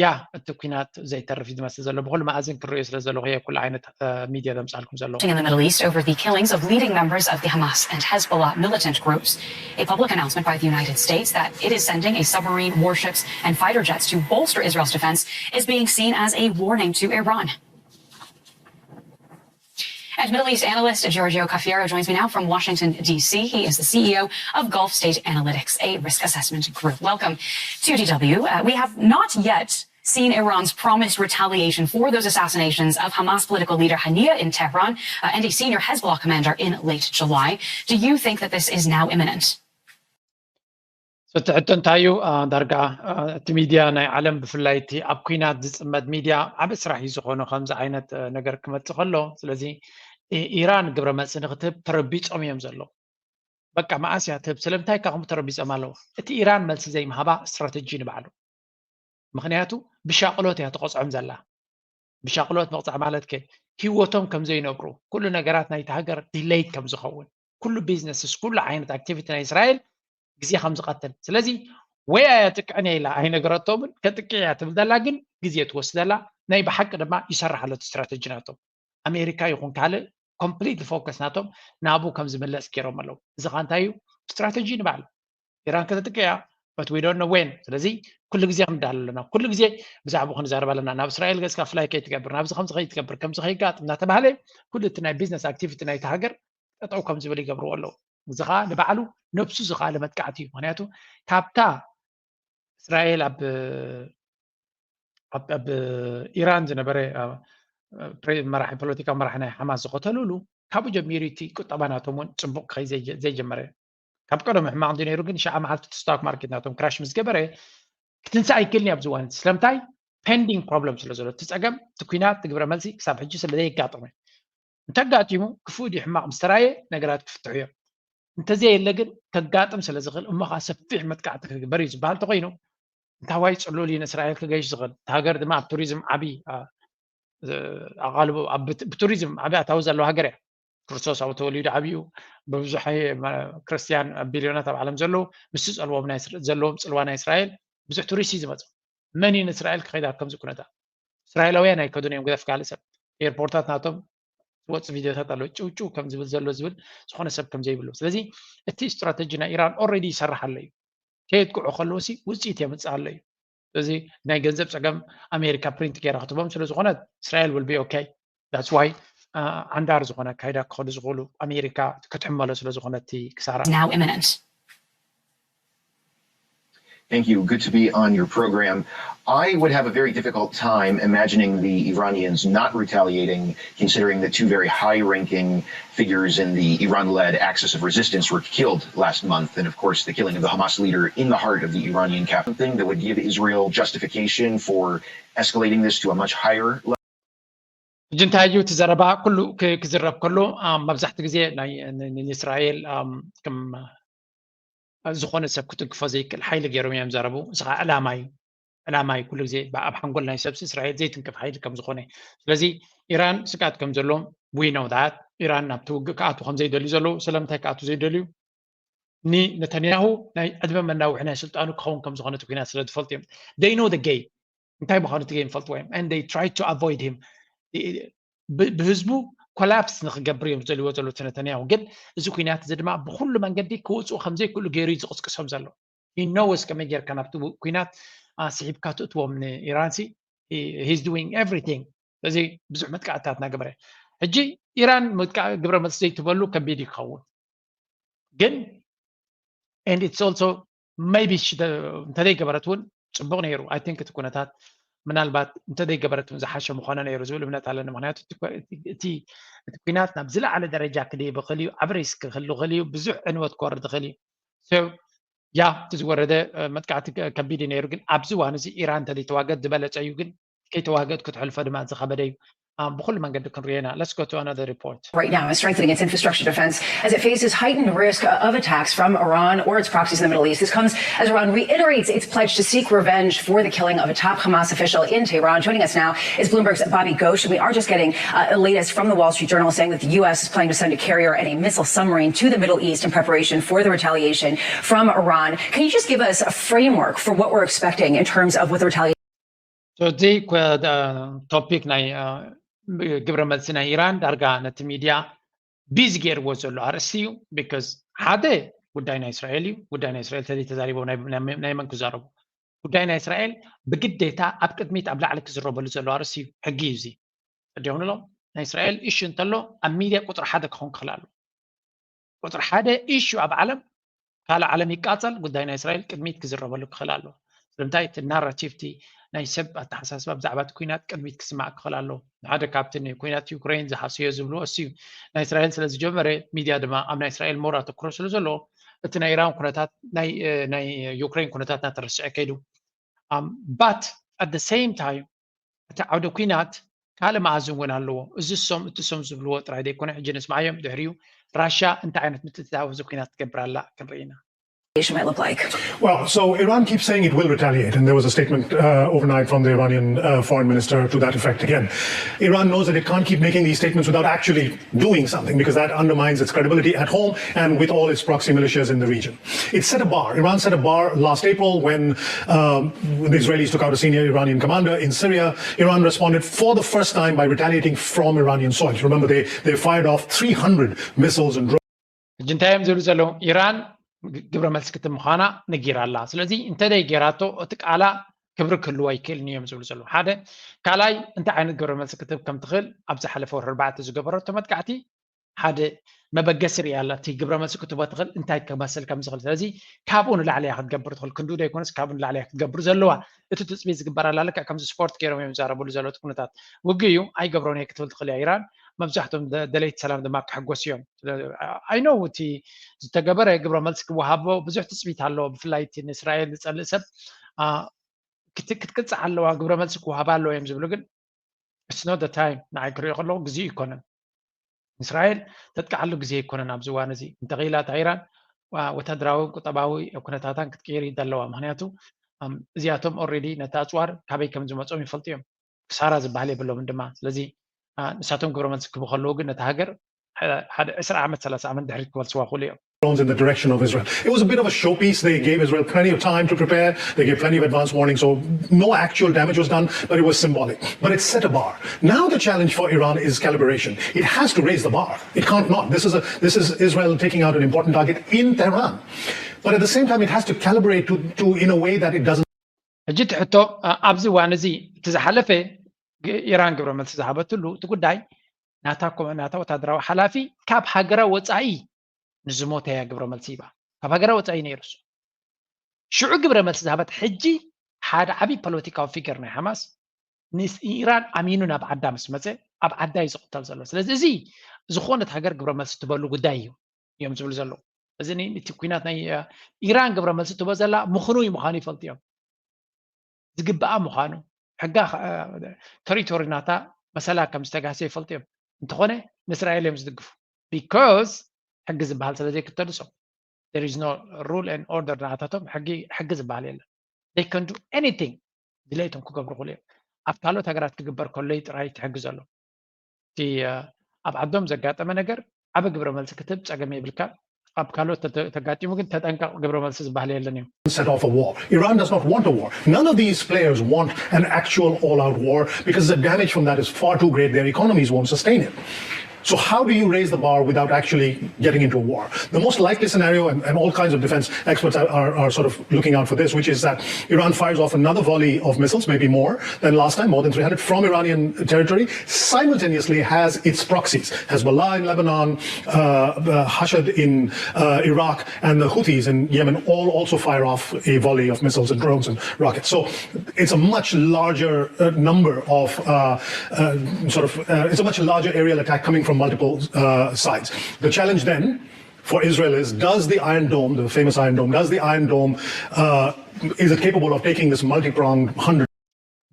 ያ እቲ ኩናት ዘይተርፍ እዩ ዝመስል ዘሎ። ብኩሉ መኣዝን ክርእዮ ስለ ዘለኹ እየ ኩሉ ዓይነት ሚድያ ዘምፃልኩም ዘለኹ። In the Middle East over the killings of leading members of the Hamas and Hezbollah militant groups. A public announcement by the United States that it is sending a submarine, warships, and fighter jets to bolster Israel's defense is being seen as a warning to Iran. And Middle East analyst Giorgio Cafiero joins me now from Washington, D C. He is the C E O of Gulf State Analytics, a risk assessment group. Welcome to D W. Uh, we have not yet seen Iran's promised retaliation for those assassinations of Hamas political leader Haniyeh in Tehran uh, and a senior Hezbollah commander in late July. Do you think that this is now imminent? እቲ ሕቶ እንታይ እዩ? ዳርጋ እቲ ሚድያ ናይ ዓለም ብፍላይ እቲ ኣብ ኩናት ዝፅመድ ሚድያ ዓብ ስራሕ እዩ ዝኾነ ከምዚ ዓይነት ነገር ክመፅእ ከሎ። ስለዚ ኢራን ግብረ መልሲ ንክትህብ ተረቢፆም እዮም ዘለዉ። በቃ መኣስ እያ ትህብ? ስለምንታይ እካ ከምኡ ተረቢፆም ኣለዉ? እቲ ኢራን መልሲ ዘይምሃባ ስትራተጂ ንባዕሉ። ምክንያቱ ብሻቕሎት እያ ትቐፅዖም ዘላ። ብሻቕሎት ምቕፃዕ ማለት ከ ህይወቶም ከም ዘይነብሩ፣ ኩሉ ነገራት ናይቲ ሃገር ዲሌይድ ከም ዝኸውን፣ ኩሉ ቢዝነስስ፣ ኩሉ ዓይነት ኣክቲቪቲ ናይ እስራኤል ግዜ ከም ዝቐትል። ስለዚ ወይ ኣየጥቅዕን እየ ኢላ ኣይነገረቶምን፣ ከጥቅዕ እያ ትብል ዘላ ግን ግዜ ትወስድ ዘላ። ናይ ብሓቂ ድማ ይሰርሕ ኣሎ እቲ ስትራተጂ ናቶም። ኣሜሪካ ይኹን ካልእ ኮምፕሊትሊ ፎከስ ናቶም ናብኡ ከም ዝምለስ ገይሮም ኣለዉ። እዚ ኸ እንታይ እዩ? ስትራተጂ ንባዕሉ። ኢራን ከተጥቅዕ እያ but we don't know when። ስለዚ ኩሉ ግዜ ክንዳል ኣለና። ኩሉ ግዜ ብዛዕባኡ ክንዛረብ ኣለና። ናብ እስራኤል ገፅካ ፍላይ ከይትገብር፣ ናብዚ ከምዚ ከይትገብር፣ ከምዚ ከይጋጥም እናተባህለ ኩሉ እቲ ናይ ቢዝነስ ኣክቲቪቲ ናይቲ ሃገር ጠጠው ከም ዝብል ይገብርዎ ኣለዉ። እዚ ከዓ ንባዕሉ ነብሱ ዝኸኣለ መጥቃዕቲ እዩ። ምክንያቱ ካብታ እስራኤል ኣብ ኣብ ኣብ ኢራን ዝነበረ አ፣ ፕሬ- መራሒ ፖለቲካዊ መራሒ ናይ ሓማስ ዝቐተሉሉ ካብኡ ጀሚሩ እቲ ቁጠባ ናቶም እውን ፅቡቅ ክኸይ ዘይጀ- ዘይጀመረ ካብ ቀደሙ ሕማቕ እንዲ ነይሩ ግን ሸዓ መዓልቲ እቲ ስቶክ ማርኬት ናቶም ክራሽ ምስ ገበረ ክትንሳእ ኣይክእልን እዩ ኣብዚ እዋን። ስለምንታይ? ፔንዲንግ ፕሮብለም ስለ ዘሎ እቲ ፀገም እቲ ኩናት እቲ ግብረ መልሲ ክሳብ ሕጂ ስለ ዘየጋጠመ እንተጋጢሙ ክፉእ ድዩ ሕማቕ ምስ ተራየ ነገራት ክፍትሑ እዮም። እንተዘየለ ግን ከጋጥም ስለ ዝኽእል እሞ ከዓ ሰፊሕ መጥቃዕቲ ክግበር እዩ ዝበሃል ተኮይኑ እንታዋይ ፅሉል እዩ ንእስራኤል ክገይሽ ዝኽእል። እቲ ሃገር ድማ ኣብ ቱሪዝም ዓብዪ ኣቓልቦ ብቱሪዝም ዓብዪ ኣታዊ ዘለዋ ሃገር እያ። ክርስቶስ ኣብኡ ተወሊዱ ዓብዩ ብብዙሕ ክርስቲያን ቢልዮናት ኣብ ዓለም ዘለዉ ምስ ዝፀልዎም ዘለዎም ፅልዋ ናይ እስራኤል ብዙሕ ቱሪስት እዩ ዝመፁ። መን እዩ ንእስራኤል ክኸይድ ኣብ ከምዚ ኩነታት? እስራኤላውያን ኣይከዱን እዮም ግደፍ ካልእ ሰብ። ኤርፖርታት ናቶም ዝወፅ ቪድዮታት ኣሎ ጭውጭው ከም ዝብል ዘሎ ዝብል ዝኾነ ሰብ ከም ዘይብሉ። ስለዚ እቲ ስትራተጂ ናይ ኢራን ኦልሬዲ ይሰርሕ ኣሎ እዩ። ከየጥቅዑ ከለዉ ሲ ውፅኢት የምፅእ ኣሎ እዩ። ስለዚ ናይ ገንዘብ ፀገም ኣሜሪካ ፕሪንት ገይራ ክትቦም ስለ ዝኾነት እስራኤል will be okay። That's why ዓንዳር ዝኾነ ኣካይዳ ክኸዱ ዝኽእሉ ኣሜሪካ ክትሕመሎ ስለ ዝኾነ እቲ ክሳራ። Now imminent. Thank you. Good to be on your program. I would have a very difficult time imagining the Iranians not retaliating, considering that two very high ranking figures in the Iran led Axis of Resistance were killed last month. And of course, the killing of the Hamas leader in the heart of the Iranian capital, something that would give Israel justification for escalating this to a much higher level. ሕጂ እንታይ እዩ እቲ ዘረባ? ኩሉ ክዝረብ ከሎ መብዛሕቲ ግዜ ናይ ንእስራኤል ከም ዝኾነ ሰብ ክትግፎ ዘይክእል ሓይሊ ገይሮም እዮም ዘረቡ። እዚ ከዓ ዕላማ እዩ። ዕላማ እዩ። ኩሉ ግዜ ኣብ ሓንጎል ናይ ሰብሲ እስራኤል ዘይትንክፍ ሓይሊ ከም ዝኾነ። ስለዚ ኢራን ስግኣት ከም ዘለዎም we know that። ኢራን ናብቲ ውግእ ክኣቱ ከም ዘይደልዩ ዘለዉ። ስለምንታይ ክኣቱ ዘይደልዩ? ንነተንያሁ ናይ ዕድመ መናውሒ ናይ ስልጣኑ ክኸውን ከም ዝኾነ እቲ ኩናት ስለ ዝፈልጡ እዮም። They know the game። እንታይ ምዃኑ እቲ game ይፈልጥዎ እዮም። And they try to avoid him። ብህዝቡ ኮላፕስ ንክገብር እዮም ዝደልዎ ዘለዉ እቲ ነተንያሁ። ግን እዚ ኩናት እዚ ድማ ብኩሉ መንገዲ ክወፅኡ ከም ዘይክእሉ ገይሩ እዩ ዝቕስቅሶም ዘሎ። He knows ከመይ ጌርካ ናብቲ ኩናት ስሒብካ ትእትዎም ንኢራን ሲ he's doing everything። ስለዚ ብዙሕ መጥቃዕትታት እናገበረ ሕጂ ኢራን ግብረ መልሲ ዘይትበሉ ከቢድ እዩ ክኸውን። ግን and it's also maybe እንተዘይገበረት እውን ፅቡቅ ነይሩ። I think እቲ ኩነታት ምናልባት እንተዘይገበረት እውን ዝሓሸ ምኾነ ነይሩ ዝብል እምነት ኣለኒ። ምክንያቱ እቲ ኩናት ናብ ዝለዓለ ደረጃ ክድይብ ይኽእል እዩ። ዓብ ሪስክ ክህሉ ይኽእል እዩ። ብዙሕ ዕንወት ክወርድ ይኽእል እዩ። ያ እቲ ዝወረደ መጥቃዕቲ ከቢድ እዩ ነይሩ። ግን ኣብዚ እዋን እዚ ኢራን እንተዘይተዋገት ዝበለፀ እዩ። ግን ከይተዋገት ክትሕልፎ ድማ ዝኸበደ እዩ። ብኩሉ መንገዲ ክንሪኦ ኢና። Let's go to another report. Right now is strengthening its infrastructure defense as it faces heightened risk of attacks from Iran or its proxies in the Middle East. This comes as Iran reiterates its pledge to seek revenge for the killing of a top Hamas official in Tehran. Joining us now is Bloomberg's Bobby Ghosh, and we are just getting uh, the latest from the Wall Street Journal saying that the U S is planning to send a carrier and a missile submarine to the Middle East in preparation for the retaliation from Iran. Can you just give us a framework for what we're expecting in terms of what the retaliation እዚ ቶፒክ ናይ ግብረ መልሲ ናይ ኢራን ዳርጋ ነቲ ሚድያ ቢዚ ገይርዎ ዘሎ ኣርእስቲ እዩ። ቢካዝ ሓደ ጉዳይ ናይ እስራኤል እዩ። ጉዳይ ናይ እስራኤል ተዘይተዛሪቦ ናይ መን ክዛረቡ? ጉዳይ ናይ እስራኤል ብግዴታ ኣብ ቅድሚት ኣብ ላዕሊ ክዝረበሉ ዘሎ ኣርእስቲ እዩ። ሕጊ እዩ እዚ። ዲኹም ንሎም ናይ እስራኤል ኢሹ እንተሎ ኣብ ሚድያ ቁፅሪ ሓደ ክኸውን ክኽእል ኣሎ። ቁፅሪ ሓደ ኢሹ ኣብ ዓለም ካልእ ዓለም ይቃፀል ጉዳይ ናይ እስራኤል ቅድሚት ክዝረበሉ ክኽእል ኣሎ። ስለምንታይ እቲ ናራቲቭ እቲ ናይ ሰብ ኣተሓሳስባ ብዛዕባ እቲ ኩናት ቅድሚት ክስማዕ ክኽእል ኣሎ። ሓደ ካብቲ ንኩናት ዩክሬን ዝሃሰዮ ዝብልዎ እሱ እዩ። ናይ እስራኤል ስለ ዝጀመረ ሚድያ ድማ ኣብ ናይ እስራኤል ሞር ኣተኩሮ ስለ ዘለዎ እቲ ናይ ኢራን ኩነታት ናይ ዩክሬን ኩነታት እናተረስዐ ከይዱ። But at the same time እቲ ዓውደ ኩናት ካልእ መኣዝን እውን ኣለዎ። እዚ እሶም እቲ እሶም ዝብልዎ ጥራይ ዘይኮነ ሕጂ ንስማዓዮም ድሕሪኡ ራሻ እንታይ ዓይነት ምትእትታው ኣብዚ ኩናት ትገብር ኣላ ክንርኢ ኢና። Might look like. Well, so Iran keeps saying it will retaliate, and there was a statement uh, overnight from the Iranian uh, foreign minister to that effect again. Iran knows that it can't keep making these statements without actually doing something because that undermines its credibility at home and with all its proxy militias in the region. It set a bar. Iran set a bar last April when um, the Israelis took out a senior Iranian commander in Syria. Iran responded for the first time by retaliating from Iranian soil. Remember, they, they fired off three hundred missiles and drones. ሕጂ እንታይ እዮም ዝብሉ ዘለዉ? ኢራን ግብረ መልሲ ክትህብ ምዃና ነጊራ ኣላ። ስለዚ እንተደይ ጌራቶ እቲ ቃላ ክብሪ ክህልዎ ኣይክእልን እዮም ዝብሉ ዘለዉ። ሓደ ካልኣይ እንታይ ዓይነት ግብረ መልሲ ክትህብ ከም ትኽእል ኣብ ዝሓለፈ ወርሒ ኣርባዕተ ዝገበረቶ መጥቃዕቲ ሓደ መበገሲ ርእያ ኣላ። እቲ ግብረ መልሲ ክትህቦ ትኽእል እንታይ ክመስል ከም ዝኽእል። ስለዚ ካብኡ ንላዕሊ እያ ክትገብር ትኽእል። ክንዱ ዘይኮነስ ካብኡ ንላዕሊ እያ ክትገብር ዘለዋ። እቲ ትፅቢት ዝግበር ኣላ። ልክዕ ከምዚ ስፖርት ገይሮም እዮም ዝዛረብሉ ዘለዉ። እቲ ኩነታት ውግእ እዩ ኣይገብሮን እየ ክትብል ትኽእል እያ ኢራን። መብዛሕትኦም ደለይቲ ሰላም ድማ ክሕጎስ እዮም። I know እቲ ዝተገበረ ግብረ መልሲ ክወሃቦ ብዙሕ ትፅቢት ኣለዎ። ብፍላይ እቲ ንእስራኤል ዝፀልእ ሰብ ክትቅፃዕ ኣለዋ፣ ግብረ መልሲ ክወሃባ ኣለዎ እዮም ዝብሉ። ግን it's not the time ንዓይ ክሪኦ ከለኹ ግዜኡ ኣይኮነን። እስራኤል ተጥቅዓሉ ግዜ ኣይኮነን ኣብዚ እዋን እዚ። እንተኽኢላ እታ ኢራን ወታደራዊ ቁጠባዊ ኩነታታን ክትቅይር ይደለዋ። ምክንያቱ እዚኣቶም already ነቲ ኣፅዋር ካበይ ከም ዝመፆም ይፈልጡ እዮም። ክሳራ ዝበሃል የብሎምን ድማ። ስለዚ ንሳቶም ግብረ መልሲ ክህቡ ከለዉ ግን ነታ ሃገር ሓደ ዕስራ ዓመት ሰላሳ ዓመት ድሕሪት ክመልስዋ ክኽእሉ እዮም። drones in the direction of Israel. It was a bit of a showpiece. They gave Israel plenty of time to prepare. They gave plenty of advance warning, so no actual damage was done, but it was symbolic. But it set a bar. Now the challenge for Iran is calibration. It has to raise the bar. It can't not. This is a, this is Israel taking out an important target in Tehran. But at the same time, it has to calibrate to, to in a way that it doesn't. ሕጂ እቲ ሕቶ ኣብዚ እዋን እዚ እቲ ዝሓለፈ ኢራን ግብረ መልሲ ዝሃበትሉ እቲ ጉዳይ ናታ ናታ ወታደራዊ ሓላፊ ካብ ሃገራ ወፃኢ ንዝሞተ እያ ግብረ መልሲ ሂባ። ካብ ሃገራ ወፃኢ ነይሩ እሱ። ሽዑ ግብረ መልሲ ዝሃበት ሕጂ ሓደ ዓብዪ ፖለቲካዊ ፊገር ናይ ሓማስ ንኢራን ኣሚኑ ናብ ዓዳ ምስ መፀ ኣብ ዓዳ እዩ ዝቕተል ዘሎ። ስለዚ እዚ ዝኾነት ሃገር ግብረ መልሲ ትበሉ ጉዳይ እዩ እዮም ዝብሉ ዘለዉ። እዚ እቲ ኩናት ናይ ኢራን ግብረ መልሲ ትቦ ዘላ ምኽኑይ ምዃኑ ይፈልጡ እዮም። ዝግብኣ ምዃኑ ሕጋ ተሪቶሪ ናታ መሰላ ከም ዝተጋሰ ይፈልጡ እዮም። እንተኾነ ንእስራኤል እዮም ዝድግፉ። ቢካዝ ሕጊ ዝበሃል ስለ ዘይክተሉ ሰው there is no rule and order ናታቶም ሕጊ ዝበሃል የለን። They can do anything ድሌቶም ክገብሩ ክእሉ እዮም። ኣብ ካልኦት ሃገራት ክግበር ከሎ ጥራይ እቲ ሕጊ ዘሎ እቲ ኣብ ዓዶም ዘጋጠመ ነገር ዓቢ ግብረ መልሲ ክትህብ ጸገም የብልካ። ኣብ ካልኦት ተጋጢሙ ግን ተጠንቀቕ ግብረ መልሲ ዝበሃል የለን እዩ። set off a war. Iran does not want a war. None of these players want an actual all-out war because the damage from that is far too great. Their economies won't sustain it. So how do you raise the bar without actually getting into a war? The most likely scenario, and, and all kinds of defense experts are, are, are, sort of looking out for this, which is that Iran fires off another volley of missiles, maybe more than last time, more than three hundred, from Iranian territory, simultaneously has its proxies, Hezbollah in Lebanon, uh, uh, Hashd in uh, Iraq, and the Houthis in Yemen all also fire off a volley of missiles and drones and rockets. So it's a much larger uh, number of uh, uh, sort of, uh, it's a much larger aerial attack coming from multiple uh, sides. The challenge then for Israel is, does the Iron Dome, the famous Iron Dome, does the Iron Dome, uh, is it capable of taking this multi-pronged hundred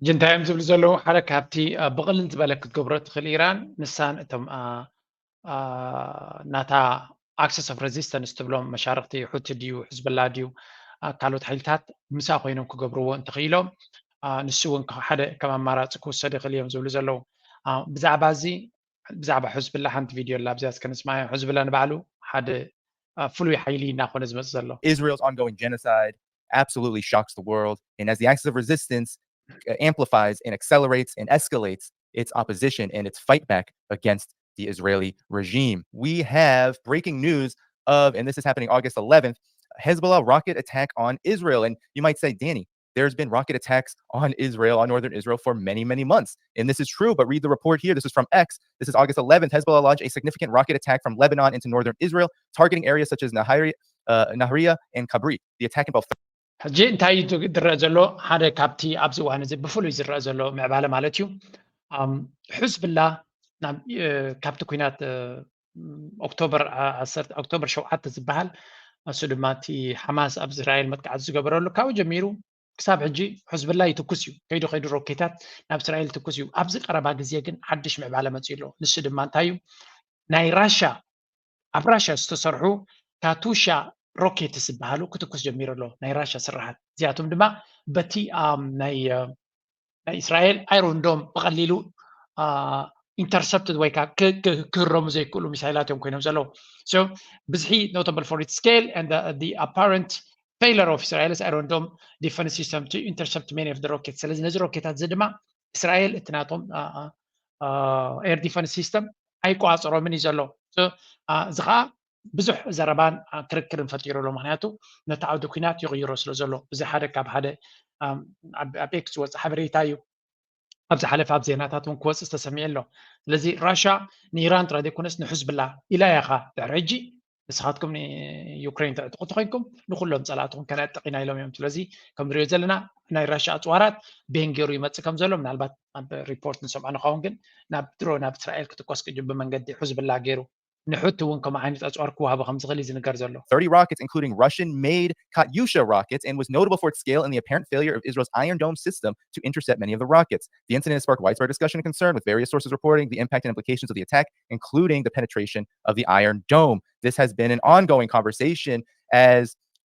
ሕጂ እንታይ እዮም ዝብሉ ዘለዉ? ሓደ ካብቲ ብቕልል ዝበለ ክትገብሮ ትኽእል ኢራን ንሳን እቶም ናታ ኣክሰስ ኦፍ ሬዚስተንስ ትብሎም መሻርክቲ ሑቲ ድዩ ሕዝብላ ድዩ ካልኦት ሓይልታት ምሳ ኮይኖም ክገብርዎ እንተኽኢሎም ንሱ እውን ሓደ ከም ኣማራፂ ክውሰድ ይኽእል እዮም ዝብሉ ዘለዉ። ብዛዕባ እዚ ብዛዕባ ሕዝብላ ሓንቲ ቪድዮ ኣላ ኣብዚኣ እስከ ንስማዮ። ሕዝብላ ንባዕሉ ሓደ ፍሉይ ሓይሊ እናኾነ ዝመፅእ ዘሎ። Israel's ongoing genocide absolutely shocks the world, and as the axis of resistance uh, amplifies and accelerates and escalates its opposition and its fight back against the Israeli regime. We have breaking news of, and this is happening August eleventh, Hezbollah rocket attack on Israel. And you might say, Danny, there's been rocket attacks on Israel, on northern Israel, for many, many months. And this is true, but read the report here. This is from X. This is August eleventh. Hezbollah launched a significant rocket attack from Lebanon into northern Israel, targeting areas such as Nahari, uh, Nahriya and Kabri. The attack involved ሕጂ እንታይ እዩ ዝረአ ዘሎ? ሓደ ካብቲ ኣብዚ እዋን እዚ ብፍሉይ ዝረአ ዘሎ ምዕባለ ማለት እዩ። ሕዝብላ ካብቲ ኩናት ኦክቶበር ኦክቶበር ሸውዓተ ዝበሃል፣ እሱ ድማ እቲ ሓማስ ኣብ እስራኤል መጥቃዕቲ ዝገበረሉ ካብኡ ጀሚሩ ክሳብ ሕጂ ሕዝብላ ይትኩስ እዩ። ከይዱ ከይዱ ሮኬታት ናብ እስራኤል ይትኩስ እዩ። ኣብዚ ቀረባ ግዜ ግን ሓድሽ ምዕባለ መፅኡ ኣሎ። ንሱ ድማ እንታይ እዩ? ናይ ራሻ ኣብ ራሻ ዝተሰርሑ ካቱሻ ሮኬት ዝበሃሉ ክትኩስ ጀሚሩ ኣሎ። ናይ ራሻ ስራሓት እዚኣቶም ድማ በቲ ናይ ናይ እስራኤል ኣይሮን ዶም ብቐሊሉ ኢንተርሰፕትድ ወይ ከዓ ክህረሙ ዘይክእሉ ሚሳይላት እዮም ኮይኖም ዘለዉ። ብዝሒ notable for its scale and the apparent failure of Israel's Iron Dome defense system to intercept many of the rockets። ስለዚ ነዚ ሮኬታት እዚ ድማ እስራኤል እቲ ናቶም air defense system ኣይቆፃፀሮምን እዩ ዘሎ። እዚ ከዓ ብዙሕ ዘረባን ክርክርን ፈጢሩ ኣሎ። ምክንያቱ ነቲ ዓውዲ ኩናት ይቕይሮ ስለ ዘሎ። እዚ ሓደ ካብ ሓደ ኣብ ኤክስ ዝወፅእ ሓበሬታ እዩ። ኣብ ዝሓለፈ ኣብ ዜናታት እውን ክወፅእ ዝተሰሚዐ ኣሎ። ስለዚ ራሻ ንኢራን ጥራይ ዘይኮነስ ንሕዝብላ ኢላ እያ ኻ ድሕሪ ሕጂ ንስኻትኩም ንዩክሬን ተዕጥቑ ተኮይንኩም ንኩሎም ፀላእትኩም ከነዕጥቕ ኢና ኢሎም እዮም። ስለዚ ከም ንሪኦ ዘለና ናይ ራሻ ኣፅዋራት ቤን ገይሩ ይመፅእ ከም ዘሎ ምናልባት ኣብ ሪፖርት ንሰምዖ ንኸውን፣ ግን ናብ ድሮ ናብ እስራኤል ክትኮስ ቅጅብ ብመንገዲ ሕዝብላ ገይሩ ንሑቲ እውን ከምኡ ዓይነት ኣፅዋር ክወሃቦ ከም ዝኽእል እዩ ዝንገር ዘሎ። thirty rockets, including Russian-made Katyusha rockets, and was notable for its scale and the apparent failure of Israel's Iron Dome system to intercept many of the rockets. The incident has sparked widespread discussion and concern, with various sources reporting the impact and implications of the attack, including the penetration of the Iron Dome. This has been an ongoing conversation as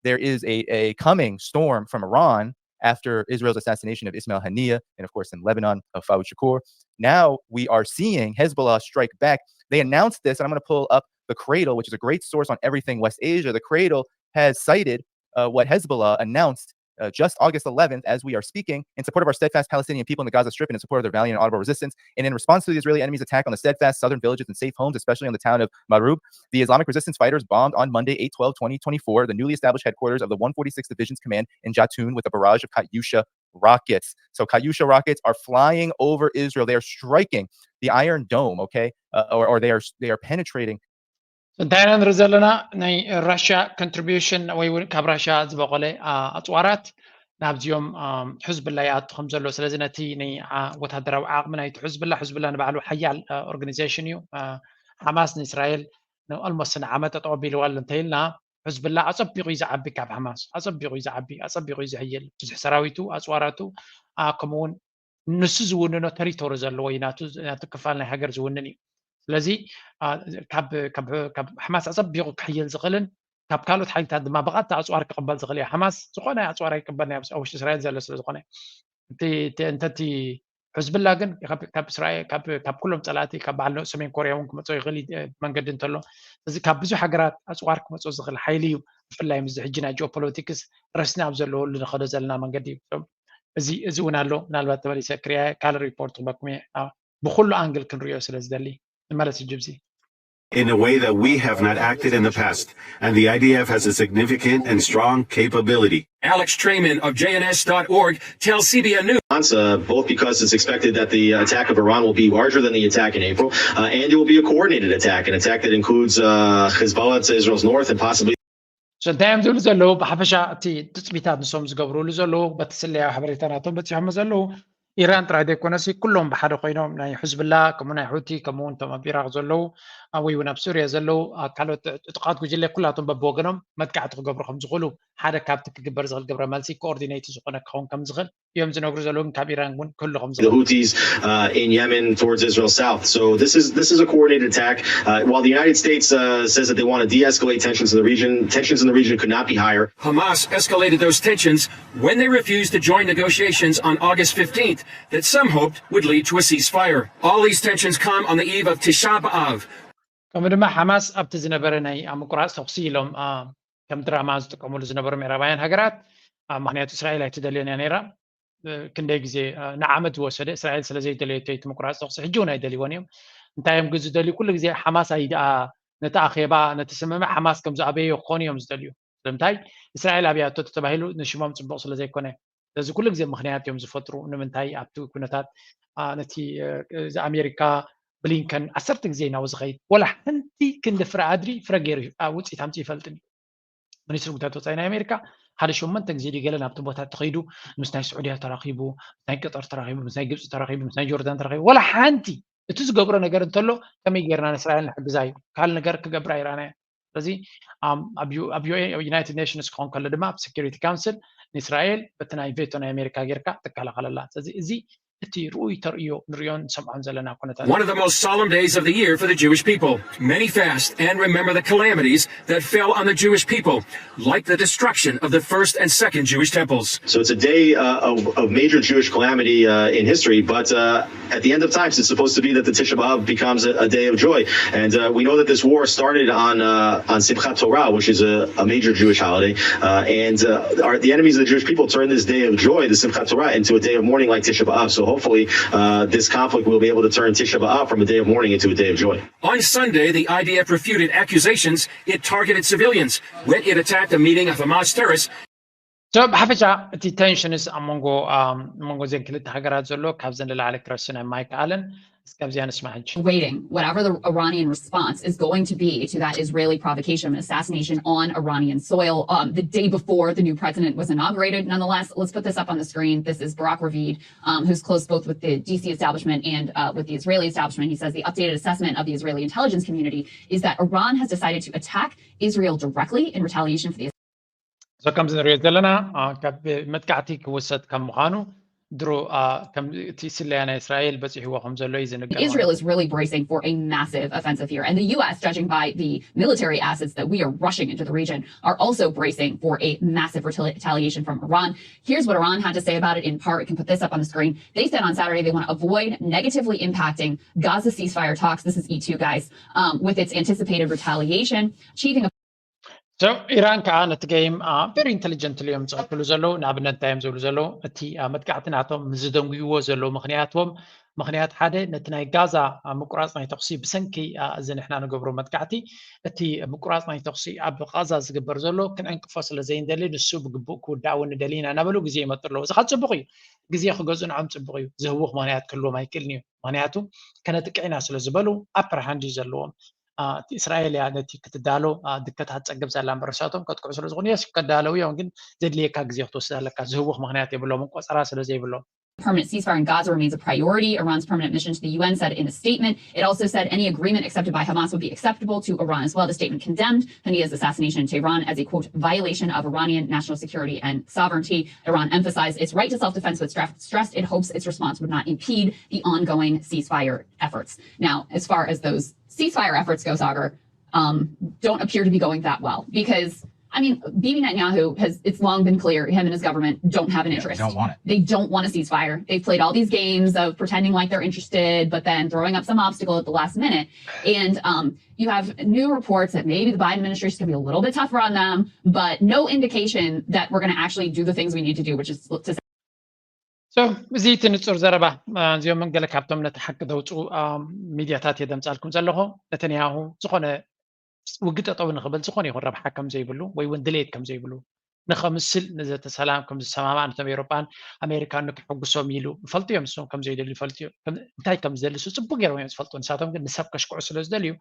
there is a, a coming storm from Iran after Israel's assassination of Ismail Haniyeh, and of course in Lebanon of Fouad Shukr. Now we are seeing Hezbollah strike back. They announced this, and I'm going to pull up the Cradle, which is a great source on everything West Asia. The Cradle has cited uh, what Hezbollah announced uh, just August eleventh, as we are speaking, in support of our steadfast Palestinian people in the Gaza Strip and in support of their valiant and honorable resistance. And in response to the Israeli enemy's attack on the steadfast southern villages and safe homes, especially on the town of Marub, the Islamic resistance fighters bombed on Monday, eight twelve twenty twenty-four, the newly established headquarters of the one forty-sixth Division's command in Jatoun with a barrage of Katyusha rockets. So Katyusha rockets are flying over Israel. They are striking the Iron Dome, okay, uh, or, or they are they are penetrating እንታይ ኢና ንርኢ ዘለና? ናይ ራሽያ ኮንትሪቢሽን ወይ እውን ካብ ራሽያ ዝበቆለ ኣፅዋራት ናብዚኦም ሕዝብላ ይኣቱ ከም ዘሎ። ስለዚ ነቲ ናይ ወታደራዊ ዓቕሚ ናይቲ ሕዝብላ፣ ሕዝብላ ንባዕሉ ሓያል ኦርጋኒዜሽን እዩ። ሓማስ ንእስራኤል ንኦልሞስት ንዓመት ጠጠው ኣቢልዋ ኣሎ እንተኢልና ሕዝብላ ኣፀቢቑ እዩ ዝዓቢ፣ ካብ ሓማስ ኣፀቢቑ እዩ ዝዓቢ፣ ኣፀቢቑ እዩ ዝሕይል። ብዙሕ ሰራዊቱ፣ ኣፅዋራቱ፣ ከምኡውን ንሱ ዝውንኖ ተሪቶሪ ዘለዎ እዩ፣ ናቱ ክፋል ናይ ሃገር ዝውንን እዩ። ስለዚ ካብ ሓማስ ኣፀቢቑ ክሕይል ዝኽእልን ካብ ካልኦት ሓይልታት ድማ ብቐጥታ ኣፅዋር ክቕበል ዝኽእል እዩ። ሓማስ ዝኾነ ኣፅዋር ኣይቅበል ናይ ኣብ ውሽጢ እስራኤል ዘሎ ስለ ዝኾነ እንተቲ ሕዝብላ ግን ካብ ኩሎም ፀላእቲ ካብ በዓል ሰሜን ኮርያ እውን ክመፅኦ ይኽእል መንገዲ እንተሎ እዚ ካብ ብዙሕ ሃገራት ኣፅዋር ክመፅኦ ዝኽእል ሓይሊ እዩ። ብፍላይ ምስ ሕጂ ናይ ጂኦፖለቲክስ ረስኒ ኣብ ዘለወሉ ንኸዶ ዘለና መንገዲ እዩ። እዚ እውን ኣሎ። ምናልባት ተመሊሰ ክሪያ ካልእ ሪፖርት ክበኩም እየ ብኩሉ ኣንግል ክንሪኦ ስለ ዝደሊ ንመለስ ጅብዚ in a way that we have not acted in the past. And the I D F has a significant and strong capability. Alex Trayman of J N S dot org tells C B N News. Uh, both because it's expected that the attack of Iran will be larger than the attack in April, uh, and it will be a coordinated attack, an attack that includes uh, Hezbollah to Israel's north and possibly. እንታይ እዮም ዝብሉ ዘለዉ? ብሓፈሻ እቲ ትፅቢታት ንሶም ዝገብሩሉ ዘለዉ በቲ ስለያዊ ሓበሬታ ናቶም በፂሖም ዘለዉ ኢራን ጥራይ ዘይኮነሲ ኩሎም ብሓደ ኮይኖም ናይ ሕዝብላ ከምኡ ናይ ሑቲ ከምኡ እውን እቶም ኣብ ኢራቅ ዘለዉ ወይ እውን ኣብ ሱርያ ዘለዉ ካልኦት ዕጡቃት ጉጅለ ኩላቶም በብወገኖም መጥቃዕቲ ክገብሩ ከም ዝኽእሉ ሓደ ካብቲ ክግበር ዝኽእል ግብረ መልሲ ኮኦርዲኔት ዝኾነ ክኸውን ከም ዝኽእል እዮም ዝነግሩ ዘለዉ። ካብ ኢራን እውን ክህሉ ከም the Houthis uh, in Yemen towards Israel's south. So this is this is a coordinated attack. Uh, while the United States uh, says that they want to de-escalate tensions in the region, tensions in the region could not be higher. Hamas escalated those tensions when they refused to join negotiations on August fifteenth that some hoped would lead to a ceasefire. All these tensions come on the eve of Tisha B'Av. ከምኡ ድማ ሓማስ ኣብቲ ዝነበረ ናይ ምቁራፅ ተኩሲ ኢሎም ከም ድራማ ዝጥቀምሉ ዝነበሩ ምዕራባውያን ሃገራት፣ ምክንያቱ እስራኤል ኣይትደልዮን እያ ነይራ፣ ክንደይ ግዜ ንዓመት ዝወሰደ እስራኤል ስለ ዘይደለየቶ እቲ ምቁራፅ ተኩሲ ሕጂ እውን ኣይደልይዎን እዮም። እንታይ እዮም ግን ዝደልዩ? ኩሉ ግዜ ሓማስ ኣይደኣ ነቲ ኣኼባ ነቲ ስምምዕ ሓማስ ከም ዝኣበየዮ ክኾኑ እዮም ዝደልዩ። ስለምንታይ? እስራኤል ኣብያቶ ተባሂሉ ንሽሞም ፅቡቕ ስለ ዘይኮነ። ስለዚ ኩሉ ግዜ ምክንያት እዮም ዝፈጥሩ። ንምንታይ ኣብቲ ኩነታት ነቲ ኣሜሪካ ብሊንከን ዓሰርተ ግዜ ናብኡ ዝኸይድ ወላ ሓንቲ ክንዲ ፍረ ኣድሪ ፍረ ገይሩ ውፅኢት ኣምፅኡ ይፈልጥን እዩ። ሚኒስትሪ ጉዳያት ወፃኢ ናይ ኣሜሪካ ሓደ ሸሞንተ ግዜ ድዩ ገለ ናብቲ ቦታ ተኸይዱ ምስ ናይ ስዑድያ ተራኺቡ፣ ምስ ናይ ቀጠር ተራኺቡ፣ ምስ ናይ ግብፂ ተራኺቡ፣ ምስ ናይ ጆርዳን ተራኺቡ፣ ወላ ሓንቲ እቲ ዝገብሮ ነገር እንተሎ ከመይ ጌርና ንእስራኤል ንሕግዛ እዩ። ካልእ ነገር ክገብር ኣይረኣናዮ። ስለዚ ኣብ ዩናይትድ ኔሽንስ ክኾን ከሎ ድማ ኣብ ሴኪሪቲ ካውንስል ንእስራኤል በቲ ናይ ቬቶ ናይ ኣሜሪካ ጌርካ ትከላኸለላ። ስለዚ እዚ እቲ ርኡይ ተርእዮ ንሪኦን ንሰምዖን ዘለና ኩነታት። One of the most solemn days of the year for the Jewish people. Many fast and remember the calamities that fell on the Jewish people, like the destruction of the first and second Jewish temples. So it's a day uh, of, of major Jewish calamity uh, in history, but uh, at the end of times, it's supposed to be that the Tisha B'Av becomes a, a day of joy. And uh, we know that this war started on uh, on Simchat Torah, which is a, a major Jewish holiday. Uh, and uh, our, the enemies of the Jewish people turned this day of joy, the Simchat Torah, into a day of mourning like Tisha B'Av. So hopefully, uh, this conflict will be able to turn Tisha B'Av from a day of mourning into a day of joy. On Sunday, the I D F refuted accusations it targeted civilians when it attacked a meeting of Hamas terrorists. So ብሓፈሻ እቲ ቴንሽንስ ኣብ መንጎ መንጎ እዚን ክልተ ሃገራት ዘሎ ካብዘን ንላዕሊ ክረስን ኣይማይክኣልን። እስከ ኣብዚኣ ንስማዕ ሕጂ። Waiting, whatever the Iranian response is going to be to that Israeli provocation of assassination on Iranian soil um, the day before the new president was inaugurated. Nonetheless, let's put this up on the screen. This is Barak Ravid, um, who's close both with the D C establishment and uh, with the Israeli establishment. He says the updated assessment of the Israeli intelligence community is that Iran has decided to attack Israel directly in retaliation for the So ከምዚ ንሪኦ ዘለና ካብ መጥቃዕቲ ክውሰድ ከም ምዃኑ ድሮ እቲ ስለያ ናይ እስራኤል በፂሕዎ ከም ዘሎ እዩ ዝንገር። Israel is really bracing for a massive offensive here. And the U S, judging by the military assets that we are rushing into the region, are also bracing for a massive retaliation from Iran. Here's what Iran had to say about it in part. We can put this up on the screen. They said on Saturday they want to avoid negatively impacting Gaza ceasefire talks. This is E two, guys, um, with its anticipated retaliation, achieving a So ኢራን ከዓ ነቲ ገይም very intelligently እዮም ዝቐትሉ ዘለዉ። ንኣብነት እንታይ እዮም ዝብሉ ዘለዉ? እቲ መጥቃዕቲ ናቶም ምስ ዝደንጉይዎ ዘለዉ ምኽንያትዎም ምኽንያት ሓደ ነቲ ናይ ጋዛ ምቁራፅ ናይ ተኹሲ ብሰንኪ እዚ ንሕና ንገብሮ መጥቃዕቲ እቲ ምቁራፅ ናይ ተኹሲ ኣብ ቃዛ ዝግበር ዘሎ ክንዕንቅፎ ስለ ዘይንደሊ ንሱ ብግቡእ ክውዳእ እውን ንደሊ ኢና እናበሉ ግዜ ይመጡ ኣለዉ። እዚ ከዓ ፅቡቕ እዩ። ግዜ ክገዝኡ ንዖም ፅቡቕ እዩ። ዝህውኽ ምኽንያት ክህልዎም ኣይክእልን እዩ። ምኽንያቱ ከነጥቅዕ ኢና ስለ ዝበሉ ኣፐር ሃንድ እዩ ዘለዎም። እስራኤል እያ ነቲ ክትዳሎ ድከታት ፀግብ ዘላ እምበር ንሳቶም ከጥቅዑ ስለ ዝኾኑ የስ ከዳለው እዮም ግን ዘድልየካ ግዜ ክትወስድ ኣለካ። ዝህውኽ ምኽንያት የብሎምን ቆፀራ ስለ ዘይብሎም። Permanent ceasefire in Gaza remains a priority. Iran's permanent mission to the U N said in a statement. It also said any agreement accepted by Hamas would be acceptable to Iran as well. The statement condemned Haniya's assassination in Tehran as a quote violation of Iranian national security and sovereignty. Iran emphasized its right to self-defense, but stressed it hopes its response would not impede the ongoing ceasefire efforts. Now, as far as those ceasefire efforts go, Saagar, um, don't appear to be going that well because I mean, Bibi Netanyahu has, it's long been clear, him and his government don't have an interest. Yeah, don't want it. They don't want a ceasefire. They've played all these games of pretending like they're interested, but then throwing up some obstacle at the last minute. And um, you have new reports that maybe the Biden administration is going to be a little bit tougher on them, but no indication that we're going to actually do the things we need to do, which is to So እዚ እቲ ንፁር ዘረባ እዚኦም ገለ ካብቶም ነቲ ሓቂ ዘውፅኡ ሚድያታት እየ ዘምፃልኩም ዘለኹ። ነተንያሁ ዝኾነ ውግእ ጠጠው ንኽብል ዝኾነ ይኹን ረብሓ ከም ዘይብሉ ወይ እውን ድሌት ከም ዘይብሉ ንኸምስል ንዘተ ሰላም ከም ዝሰማማዕ ነቶም ኤውሮጳን ኣሜሪካን ንክሕጉሶም ኢሉ ይፈልጡ እዮም። ንሶም ከም ዘይደልዩ ይፈልጡ እዮም። እንታይ ከም ዝደሊ ንሱ ፅቡቅ ገይሮም እዮም ዝፈልጡ። ንሳቶም ግን ንሰብ ከሽክዑ ስለ ዝደልዩ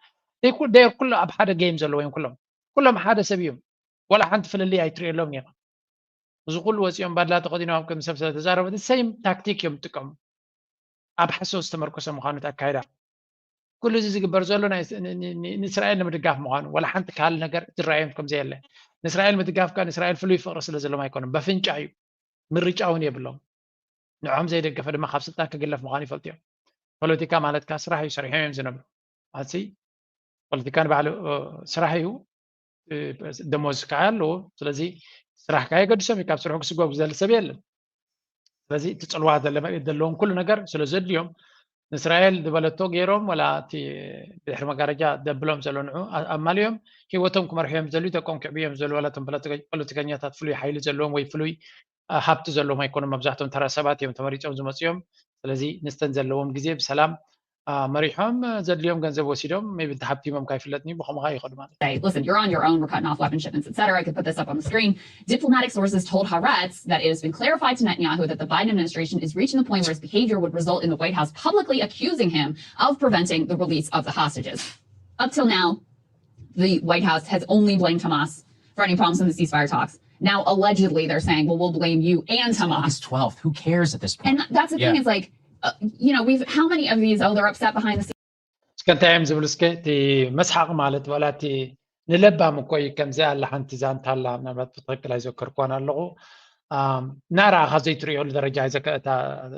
they are ኩሎም ኣብ ሓደ ጌም ዘለዉ እዮም። ኩሎም ኩሎም ሓደ ሰብ እዮም። ዋላ ሓንቲ ፍልልይ ኣይትርእየሎም ኔኻ። እዚ ኩሉ ወፂኦም ባድላ ተኸዲኖም ከም ሰብ ስለ ተዛረቡ the same tactic እዮም ዝጥቀሙ። ኣብ ሓሶት ዝተመርኮሰ ምዃኑ እቲ ኣካይዳ ኩሉ እዚ ዝግበር ዘሎ ንእስራኤል ንምድጋፍ ምዃኑ ዋላ ሓንቲ ካል ነገር ዝረኣዮም ከም ዘየለ ንእስራኤል ምድጋፍ ከ ንእስራኤል ፍሉይ ፍቕሪ ስለ ዘለዎም ኣይኮኑን። በፍንጫ እዩ። ምርጫ እውን የብሎም። ንዖም ዘይደገፈ ድማ ካብ ስልጣን ክግለፍ ምዃኑ ይፈልጡ እዮም። ፖለቲካ ማለት ከ ስራሕ እዩ። ሰሪሖም እዮም ዝነብሩ። ኣሲ ፖለቲካ ንባዕሉ ስራሕ እዩ። ደሞዝ ከዓ ኣለዎ። ስለዚ ስራሕ ከዓ የገድሶም እዩ። ካብ ስርሑ ክስጎግ ዝደሊ ሰብ የለን። ስለዚ እቲ ፅልዋ ዘለዎም ኩሉ ነገር ስለ ዘድልዮም ንእስራኤል ዝበለቶ ገይሮም ወላ እቲ ድሕሪ መጋረጃ ደብሎም ዘሎ ንዑ ኣማልዮም ህይወቶም ክመርሑ እዮም ዝደልዩ። ደቆም ክዕብዩ እዮም ዝደልዩ። ዋላ እቶም ፖለቲከኛታት ፍሉይ ሓይሊ ዘለዎም ወይ ፍሉይ ሃብቲ ዘለዎም ኣይኮኑም። መብዛሕቶም ተራ ሰባት እዮም ተመሪፆም ዝመፅኦም። ስለዚ ንስተን ዘለዎም ግዜ ብሰላም መሪሖም ዘድልዮም ገንዘብ ወሲዶም ቢ እንተሃብቲሞም ካይፍለጥኒ ብኸምኡ ይኸዱ ማለት እዩ። Listen, you're on your own. We're cutting off weapon shipments, et cetera. I could put this up on the screen. Diplomatic sources told Haaretz that it has been clarified to Netanyahu that the Biden administration is reaching the point where his behavior would result in the White House publicly accusing him of preventing the release of the hostages. Up till now, the White House has only blamed Hamas for any problems in the ceasefire talks. Now, allegedly, they're saying, well, we'll blame you and Hamas. August twelfth. Who cares at this point? And that's the thing. It's like, uh, you know, we've, how many of these, oh, they're upset behind the scenes. እስከ እንታይ እዮም ዝብሉ? እስከ እቲ መስሓቕ ማለት ዋላ እቲ ንለባም እኮ እዩ። ከምዚ ኣላ ሓንቲ ዛንታ ኣላ፣ ምናልባት ብትክክል ኣይዘከርኳን ኣለኹ። ናራእኻ ዘይትሪኦሉ ደረጃ እታ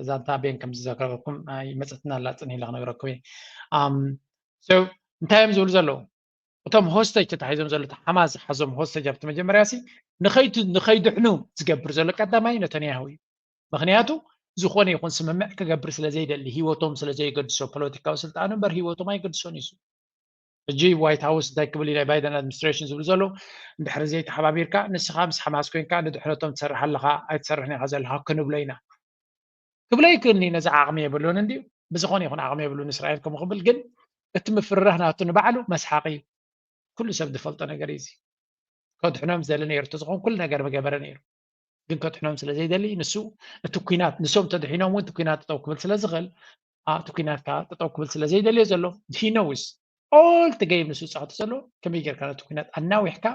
ዛንታ ቤን ከም ዝዘከረኩም ይመፀትና ኣላ፣ ፅን ኢለ ክነግረኩም እየ። እንታይ እዮም ዝብሉ ዘለዉ? እቶም ሆስተጅ ተታሒዞም ዘሎ ሓማስ ሓዞም ሆስተጅ ኣብቲ መጀመርያ ሲ ንኸይድሕኑ ዝገብር ዘሎ ቀዳማይ ነተንያሁ እዩ። ምክንያቱ ዝኾነ ይኹን ስምምዕ ክገብር ስለ ዘይደሊ፣ ህይወቶም ስለ ዘይገድሶ፣ ፖለቲካዊ ስልጣኑ እምበር ህይወቶም ኣይገድሶን እዩ። ሕጂ ዋይት ሃውስ እንታይ ክብል እዩ? ናይ ባይደን ኣድሚኒስትሬሽን ዝብሉ ዘሎ፣ እንድሕሪ ዘይተሓባቢርካ ንስኻ ምስ ሓማስ ኮይንካ ንድሕነቶም ትሰርሕ ኣለኻ ኣይትሰርሕን ኢኻ ዘለኻ ክንብሎ ኢና ክብሎ ይክእልኒ። ነዚ ዓቕሚ የብሉን እንድዩ። ብዝኾነ ይኹን ዓቕሚ የብሉን እስራኤል ከምኡ ክብል። ግን እቲ ምፍርራህ ናቱ ንባዕሉ መስሓቂ እዩ። ኩሉ ሰብ ዝፈልጦ ነገር እዩ። እዚ ከድሕኖም ዝደሊ ነይሩ ተዝኾን ኩሉ ነገር ምገበረ ነይሩ። ግን ከድሕኖም ስለ ዘይደሊ ንሱ እቲ ኩናት ንሶም ተድሒኖም እውን እቲ ኩናት ጠጠው ክብል ስለ ዝኽእል እቲ ኩናት ከዓ ጠጠው ክብል ስለ ዘይደልዮ ዘሎ he knows all the game ንሱ ዝፃወቶ ዘሎ ከመይ ጌርካ ነቲ ኩናት ኣናዊሕካ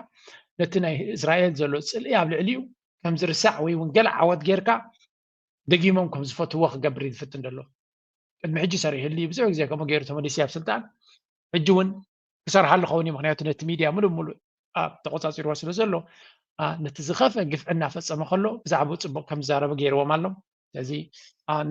ነቲ ናይ እስራኤል ዘሎ ፅልኢ ኣብ ልዕሊኡ ከም ዝርሳዕ ወይ እውን ገለ ዓወት ጌርካ ደጊሞም ከም ዝፈትዎ ክገብር እዩ ዝፍትን ዘሎ። ቅድሚ ሕጂ ሰሪሕሉ ብዙሕ ግዜ ከምኡ ገይሩ ተመሊሱ ኣብ ስልጣን ሕጂ እውን ክሰርሓሉ ኸውን እዩ። ምክንያቱ ነቲ ሚድያ ሙሉእ ሙሉእ ተቆፃፂርዎ ስለ ዘሎ ነቲ ዝኸፍአ ግፍዒ እናፈፀመ ከሎ ብዛዕባኡ ፅቡቅ ከም ዝዛረቡ ገይርዎም ኣሎ። ስለዚ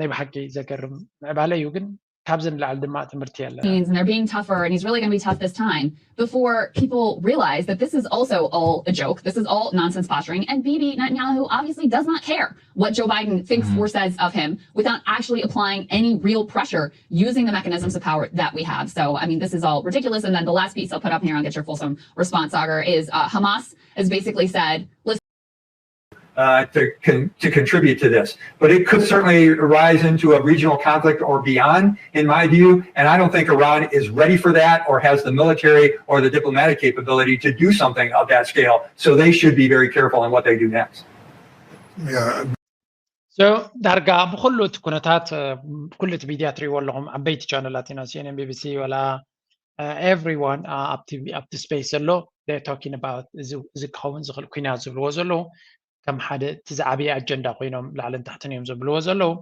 ናይ ብሓቂ ዘገርም ምዕባለ እዩ፣ ግን ካብዚ ንላዕሊ ድማ ትምህርቲ የለን። And they're being tougher, and he's really going to be tough this time. Before people realize that this is also all a joke, this is all nonsense posturing, and Bibi Netanyahu obviously does not care what Joe Biden thinks or says of him without actually applying any real pressure using the mechanisms of power that we have. So, I mean, this is all ridiculous. And then the last piece I'll put up here and get your fulsome response, Saagar, is uh, Hamas has basically said, listen, uh, to, con- to contribute to this. But it could certainly rise into a regional conflict or beyond, in my view. And I don't think Iran is ready for that or has the military or the diplomatic capability to do something of that scale. So they should be very careful in what they do next. Yeah. So ዳርጋ ብኩሉ እቲ ኩነታት ኩሉ እቲ ሚድያ ትሪእዎ ኣለኹም፣ ዓበይቲ ቻነላት ኢና፣ CNN፣ BBC፣ ወላ everyone ኣብቲ ስፔስ ዘሎ talking about እዚ ክኸውን ዝኽእል ኩናት ዝብልዎ ዘለዉ ከም ሓደ እቲ ዝዓበየ ኣጀንዳ ኮይኖም ላዕልን ታሕትን እዮም ዘብልዎ ዘለዉ።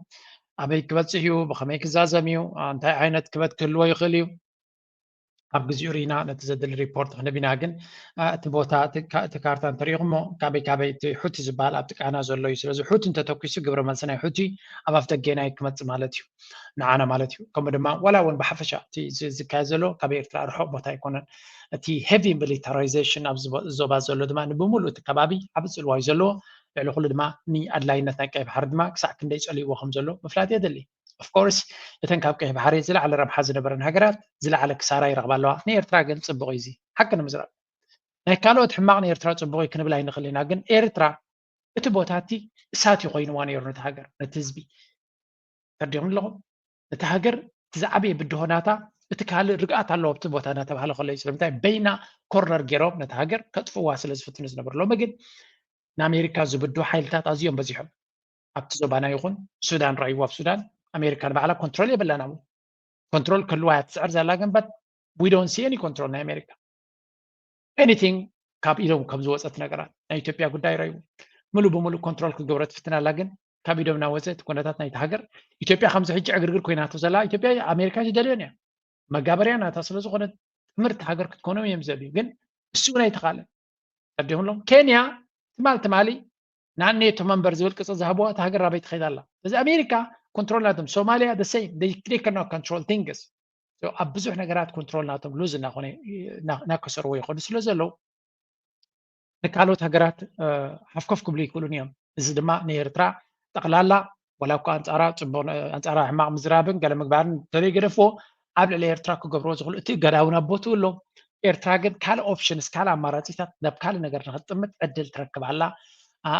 ኣበይ ክበፅሕ እዩ? ብኸመይ ክዛዘም እዩ? እንታይ ዓይነት ክበት ክህልዎ ይኽእል እዩ? ኣብ ግዚኡ ርኢና ነቲ ዘድሊ ሪፖርት ክንብ ኢና። ግን እቲ ቦታ እቲ ካርታ እንተሪኢኹሞ ካበይ ካበይ እቲ ሑቲ ዝበሃል ኣብቲ ቃና ዘሎ እዩ። ስለዚ ሑቲ እንተተኪሱ ግብረ መልሲ ናይ ሑቲ ኣብ ኣፍ ደጌና እዩ ክመፅእ ማለት እዩ፣ ንዓና ማለት እዩ። ከምኡ ድማ ዋላ እውን ብሓፈሻ እቲ ዝካየድ ዘሎ ካብ ኤርትራ ርሑቕ ቦታ ኣይኮነን። እቲ heavy militarization ኣብ ዞባ ዘሎ ድማ ንብሙሉእ እቲ ከባቢ ዓቢ ፅልዋ እዩ ዘለዎ። ልዕሊ ኩሉ ድማ ንኣድላይነት ናይ ቀይ ባሕሪ ድማ ክሳዕ ክንደይ ፀልይዎ ከም ዘሎ ምፍላጥ የድሊ። Of course እተን ካብ ቀይ ባሕሪ ዝለዓለ ረብሓ ዝነበረን ሃገራት ዝለዓለ ክሳራ ይረኽባ ኣለዋ። ንኤርትራ ግን ፅቡቕ እዩ። እዚ ሓቂ ንምዝራብ ናይ ካልኦት ሕማቕ ንኤርትራ ፅቡቕ እዩ ክንብል ኣይንኽእል ኢና። ግን ኤርትራ እቲ ቦታ እቲ እሳት እዩ ኮይንዋ ነይሩ ነቲ ሃገር ነቲ ህዝቢ። ተርዲኹም ኣለኹም? ነቲ ሃገር እቲ ዝዓበየ ብድሆ ናታ እቲ ካልእ ርግኣት ኣለዎ ኣብቲ ቦታ እናተባሃለ ከሎ እዩ። ስለምንታይ በይና ኮርነር ገይሮም ነቲ ሃገር ከጥፍዋ ስለ ዝፍትኑ ዝነበሩ። ሎሚ ግን ንኣሜሪካ ዝብድሁ ሓይልታት ኣዝዮም በዚሖም ኣብቲ ዞባና ይኹን ሱዳን ረኣይዎ ኣብ ሱዳን ኣሜሪካ ንባዕላ ኮንትሮል የብላን ኣብኡ ኮንትሮል ክህልዋ እያ ትፅዕር ዘላ ግን but we don't see any control ናይ ኣሜሪካ anything ካብ ኢዶም ከም ዝወፀ እቲ ነገራት ናይ ኢትዮጵያ ጉዳይ ረእይዎ ምሉእ ብምሉእ ኮንትሮል ክትገብሮ ትፍትን ኣላ ግን ካብ ኢዶም እናወፀ እቲ ኩነታት ናይቲ ሃገር ኢትዮጵያ ከምዚ ሕጂ ዕግርግር ኮይናቶ ዘላ ኢትዮጵያ ኣሜሪካ ዝደልዮን እያ መጋበርያ ናታ ስለ ዝኾነት ጥምርቲ ሃገር ክትኮኖም እዮም ዝደልዩ ግን እሱ እውን ኣይተኻለን ተርዲኹም ኣለኹም ኬንያ ትማል ትማሊ ናብ ኔቶ መንበር ዝብል ቅፅል ዝሃብዋ እታ ሃገር ናበይ ትኸይድ ኣላ እዚ ኣሜሪካ ኮንትሮል ናቶም ሶማሊያ the same they cannot control things ኣብ ብዙሕ ነገራት ኮንትሮል ናቶም ሉዝ እናኾነ እናከሰርዎ ይኸዱ ስለ ዘለዉ ንካልኦት ሃገራት ሓፍኮፍ ክብሉ ይክእሉን እዮም እዚ ድማ ንኤርትራ ጠቕላላ ዋላ እኳ ኣንፃራ ፅቡቅ ኣንፃራ ሕማቅ ምዝራብን ገለ ምግባርን እንተዘይገደፍዎ ኣብ ልዕሊ ኤርትራ ክገብርዎ ዝኽእሉ እቲ እገዳ እውን ኣብ ቦትኡ ኣሎ ኤርትራ ግን ካልእ ኦፕሽንስ ካልእ ኣማራፂታት ናብ ካልእ ነገር ንክትጥምት ዕድል ትረክብ ኣላ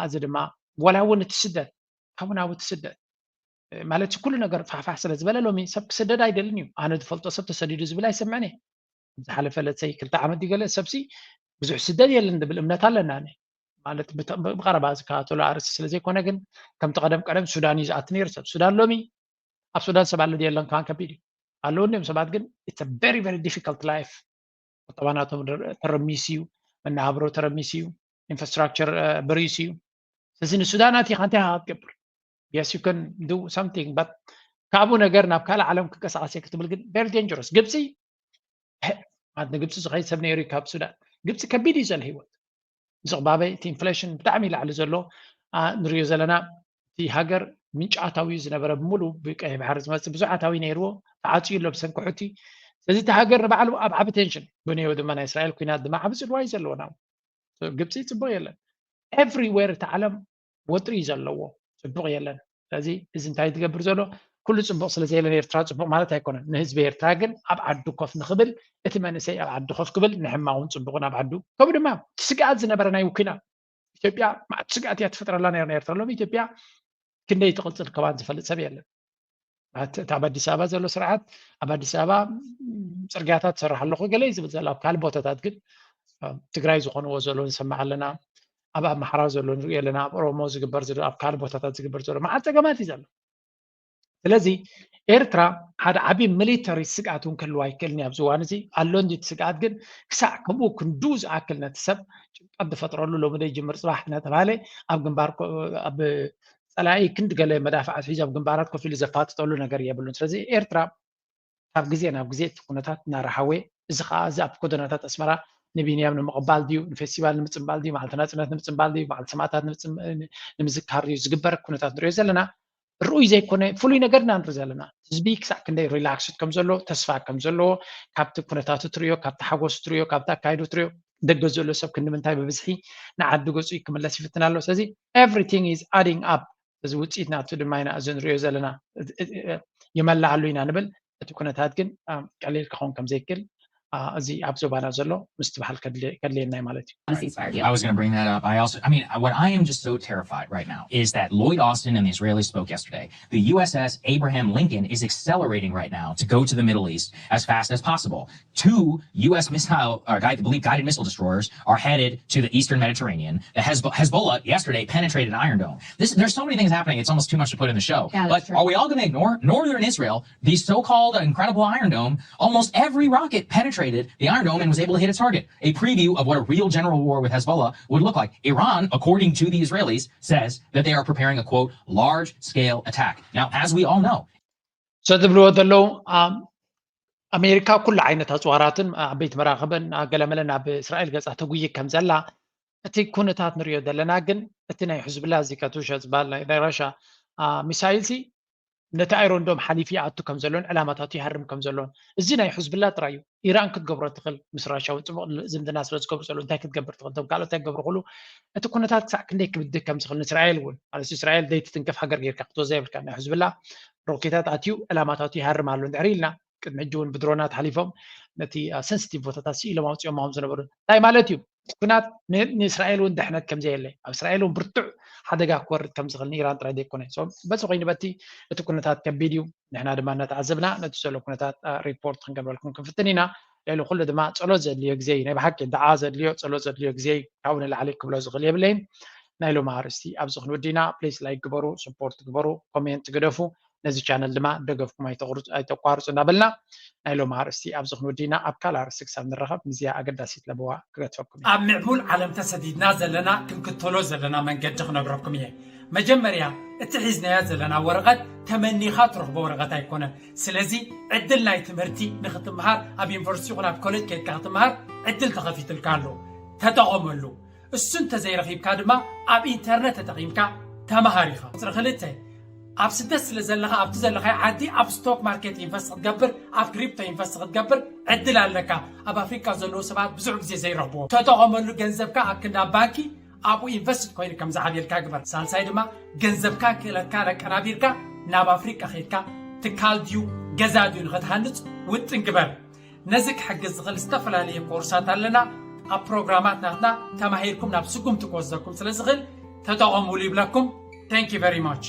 እዚ ድማ ወላ እውን እቲ ስደት ካብኡ ናብኡ እቲ ስደት ማለት ኩሉ ነገር ፋሕፋሕ ስለ ዝበለ ሎሚ ሰብ ክስደድ ኣይደልን እዩ። ኣነ ዝፈልጦ ሰብ ተሰዲዱ ዝብል ኣይሰምዕን እየ። ዝሓለፈ ለሰይ ክልተ ዓመት ይገለ ሰብሲ ብዙሕ ስደት የለን ዝብል እምነት ኣለና። ማለት ብቐረባ ዝከታተሎ ኣርእስቲ ስለ ዘይኮነ ግን ከምቲ ቀደም ቀደም ሱዳን እዩ ዝኣት ነይሩ ሰብ ሱዳን ሎሚ ኣብ ሱዳን ሰብ ኣሎ የለን ከማን ከቢድ እዩ። ኣለዉ እንዲም ሰባት ግን it's very very difficult life። ቁጠባ ናቶም ተረሚስ እዩ፣ መናሃብሮ ተረሚስ እዩ፣ ኢንፍራስትራክቸር በሪስ እዩ። ስለዚ ንሱዳን ኣቲኻ እንታይ ኢኻ ክትገብር? Yes you can do something but ካብኡ ነገር ናብ ካልእ ዓለም ክንቀሳቀስ ክትብል ግን very dangerous። ግብፂ ማለት ንግብፂ ዝኸይድ ሰብ ነይሩ ካብ ሱዳን። ግብፂ ከቢድ እዩ ዘሎ ህይወት። ዝቕባበ እቲ ኢንፍሌሽን ብጣዕሚ ላዕሊ ዘሎ ንሪዮ ዘለና እቲ ሃገር ምንጫታዊ ዝነበረ ብምሉ ብቀይ ባሕሪ ዝመፅእ ብዙሓታዊ ነይርዎ ተዓፅዩ ኣሎ ብሰንኪ ሑቲ። ስለዚ እቲ ሃገር ንባዕሉ ኣብ ዓቢ ቴንሽን ብንዮ ድማ ናይ እስራኤል ኩናት ድማ ዓቢ ፅልዋ እዩ ዘለዎ ናብ ግብፂ ፅቡቅ የለን። ኤቭሪዌር እቲ ዓለም ወጥሪ እዩ ዘለዎ፣ ፅቡቅ የለን። ስለዚ እዚ እንታይ ትገብር ዘሎ ኩሉ ፅቡቅ ስለዘየለን ኤርትራ ፅቡቅ ማለት ኣይኮነን። ንህዝቢ ኤርትራ ግን ኣብ ዓዱ ኮፍ ንክብል እቲ መንእሰይ ኣብ ዓዱ ኮፍ ክብል ንሕማውን ፅቡቅን ኣብ ዓዱ ከምኡ ድማ እቲ ስግኣት ዝነበረ ናይ ውኪና ኢትዮጵያ ማዕት ስግኣት እያ ትፈጥረላ ነር ኤርትራ ሎም ኢትዮጵያ ክንደይ ትቅፅል ከማን ዝፈልጥ ሰብ የለን። እታ ኣብ ኣዲስ ኣበባ ዘሎ ስርዓት ኣብ ኣዲስ ኣበባ ፅርግያታት ትሰርሕ ኣለኹ ገለ ዝብል ዘሎ ኣብ ካልእ ቦታታት ግን ትግራይ ዝኾንዎ ዘሎ ንሰማዕ ኣለና። ኣብ ኣምሓራ ዘሎ ንሪኦ ኣለና። ኣብ ኦሮሞ ዝግበር ዘሎ ኣብ ካልእ ቦታታት ዝግበር ዘሎ መዓት ፀገማት እዩ ዘሎ። ስለዚ ኤርትራ ሓደ ዓብዪ ሚሊተሪ ስግኣት እውን ክህልዋ ይክእልኒ ኣብዚ እዋን እዚ ኣሎ እንዲ ስግኣት ግን ክሳዕ ከምኡ ክንዱ ዝኣክል ነቲ ሰብ ጭንቀት ዝፈጥረሉ ሎሚ ዶ ይጅምር ፅባሕ እናተባሃለ ኣብ ግንባር ኣብ ፀላኢ ክንዲ ገለ መዳፍዓት ሒዙ ኣብ ግንባራት ኮፍ ኢሉ ዘፋጥጠሉ ነገር የብሉን። ስለዚ ኤርትራ ካብ ግዜ ናብ ግዜ እቲ ኩነታት እናረሓወ እዚ ከዓ እዚ ኣብ ጎደናታት ኣስመራ ንቢንያም ንምቕባል ድዩ ንፌስቲቫል ንምፅምባል ድዩ መዓልቲ ናፅነት ንምፅምባል ድዩ መዓልቲ ሰማእታት ንምዝካር ድዩ ዝግበር ኩነታት ንሪኦ ዘለና ርኡይ ዘይኮነ ፍሉይ ነገር ኢና ንርኢ ዘለና። ህዝቢ ክሳዕ ክንደይ ሪላክስድ ከም ዘሎ ተስፋ ከም ዘለዎ ካብቲ ኩነታቱ ትሪዮ ካብቲ ሓጎሱ ትሪዮ ካብቲ ኣካይዱ ትሪዮ ደገ ዘሎ ሰብ ክንዲ ምንታይ ብብዝሒ ንዓዲ ገፁ ክምለስ ይፍትን ኣሎ። ስለዚ everything is adding up እዚ ውፅኢት ናቱ ድማ ኢና እዚ ንሪኦ ዘለና ይመላኣሉ ኢና ንብል። እቲ ኩነታት ግን ቀሊል ክኸውን ከም ዘይክእል እዚ ኣብ ዞባና ዘሎ ምስትብሃል ከድልየና ማለት እዩ። I was going to bring that up. I also, I mean, what I am just so terrified right now is that Lloyd Austin and the Israelis spoke yesterday. The U S S Abraham Lincoln is accelerating right now to go to the Middle East as fast as possible. Two U S missile, or I believe guided missile destroyers are headed to the Eastern Mediterranean. The Hezbo- Hezbollah yesterday penetrated Iron Dome. This, there's so many things happening. It's almost too much to put in the show. Yeah, but that's true. Are we all going to ignore Northern Israel, the so-called incredible Iron Dome? Almost every rocket penetrated the Iron Dome and was able to hit its target. A preview of what a real general war with Hezbollah would look like. Iran, according to the Israelis, says that they are preparing a quote large-scale attack. Now, as we all know, ሰ ዝብልዎ ዘለዉ ኣሜሪካ ኩሉ ዓይነት ኣፅዋራትን ዓበይቲ መራኽብን ገለመለ ናብ እስራኤል ገፃ ተጉይ ከም ዘላ እቲ ኩነታት ንሪኦ ዘለና ግን እቲ ናይ ሕዝብላ እዚ ከቱሸ ዝበሃል ናይ ራሻ ሚሳይል ሲ ነቲ ኣይሮንዶም ሓሊፉ ይኣቱ ከም ዘሎን ዕላማታቱ ይሃርም ከም ዘሎን እዚ ናይ ሕዝብላ ጥራይ እዩ። ኢራን ክትገብሮ ትኽእል ምስ ራሻ እውን ፅቡቅ ዝምድና ስለ ዝገብሩ ዘሎ እንታይ ክትገብር ትኽእል ቶም ካልኦት እንታይ ክገብሩ ክሉ እቲ ኩነታት ክሳዕ ክንደይ ክብድህ ከም ዝኽእል ንእስራኤል እውን ማለት እስራኤል ዘይትትንከፍ ሃገር ጌርካ ክትወዛ የብልካ ናይ ሕዝብላ ሮኬታት ኣትዩ ዕላማታቱ ይሃርም ኣሎ እንድሕር ኢልና ቅድሚ ሕጂ እውን ብድሮናት ሓሊፎም ነቲ ሰንስቲቭ ቦታታት ስኢሎም ኣውፅኦም ከም ዝነበሩ እንታይ ማለት እዩ? ኩናት ንእስራኤል እውን ድሕነት ከም ዘየለ ኣብ እስራኤል እውን ብርቱዕ ሓደጋ ክወርድ ከም ዝኽእል ንኢራን ጥራይ ዘይኮነ በዚ ኮይኑ በቲ እቲ ኩነታት ከቢድ እዩ። ንሕና ድማ እናተዓዘብና ነቲ ዘሎ ኩነታት ሪፖርት ክንገብረልኩም ክንፍትን ኢና። ልዕሊ ኩሉ ድማ ጸሎት ዘድልዮ ግዜ እዩ። ናይ ብሓቂ ደዓ ዘድልዮ ጸሎት ዘድልዮ ግዜ እዩ። ካብኡ ንላዕሊ ክብሎ ዝኽእል የብለይን። ናይ ሎሚ ኣርእስቲ ኣብዚ ክንውዲ ኢና። ፕሊስ ላይክ ግበሩ፣ ስፖርት ግበሩ፣ ኮሜንት ግደፉ። ነዚ ቻነል ድማ ደገፍኩም ኣይተቋርፁ እናበልና ናይ ሎሚ ኣርእስቲ ኣብዚ ክንውዲ ኢና። ኣብ ካልእ ኣርእስቲ ክሳብ ንራኸብ ምስዚኣ ኣገዳሲት ለበዋ ክገድፈኩም እየ። ኣብ ምዕቡል ዓለም ተሰዲድና ዘለና ክንክተሎ ዘለና መንገዲ ክነግረኩም እየ። መጀመርያ እቲ ሒዝናያ ዘለና ወረቐት ተመኒኻ ትረኽቦ ወረቐት ኣይኮነን። ስለዚ ዕድል ናይ ትምህርቲ ንኽትምሃር ኣብ ዩኒቨርሲቲ ይኹን ኣብ ኮሌጅ ከይድካ ክትምሃር ዕድል ተኸፊትልካ ኣሎ። ተጠቐመሉ። እሱ እንተዘይረኺብካ ድማ ኣብ ኢንተርነት ተጠቒምካ ተምሃር ኢኻ። ቁፅሪ ክልተ ኣብ ስደት ስለ ዘለኻ ኣብቲ ዘለኻዮ ዓዲ ኣብ ስቶክ ማርኬት ኢንቨስት ክትገብር ኣብ ክሪፕቶ ኢንቨስት ክትገብር ዕድል ኣለካ። ኣብ ኣፍሪቃ ዘለዉ ሰባት ብዙሕ ግዜ ዘይረኽብዎ። ተጠቐመሉ። ገንዘብካ ኣብ ክንዲ ኣብ ባንኪ ኣብኡ ኢንቨስት ኮይኑ ከም ዝዓብየልካ ግበር። ሳልሳይ ድማ ገንዘብካን ክእለትካን ኣቀናቢርካ ናብ ኣፍሪቃ ከይድካ ትካል ድዩ ገዛ ድዩ ንኽትሃንፅ ውጥን ግበር። ነዚ ክሕግዝ ዝኽእል ዝተፈላለየ ኮርሳት ኣለና። ኣብ ፕሮግራማት ናትና ተማሂርኩም ናብ ስጉምቲ ክወስደኩም ስለ ዝኽእል ተጠቐሙሉ ይብለኩም። Thank you very much።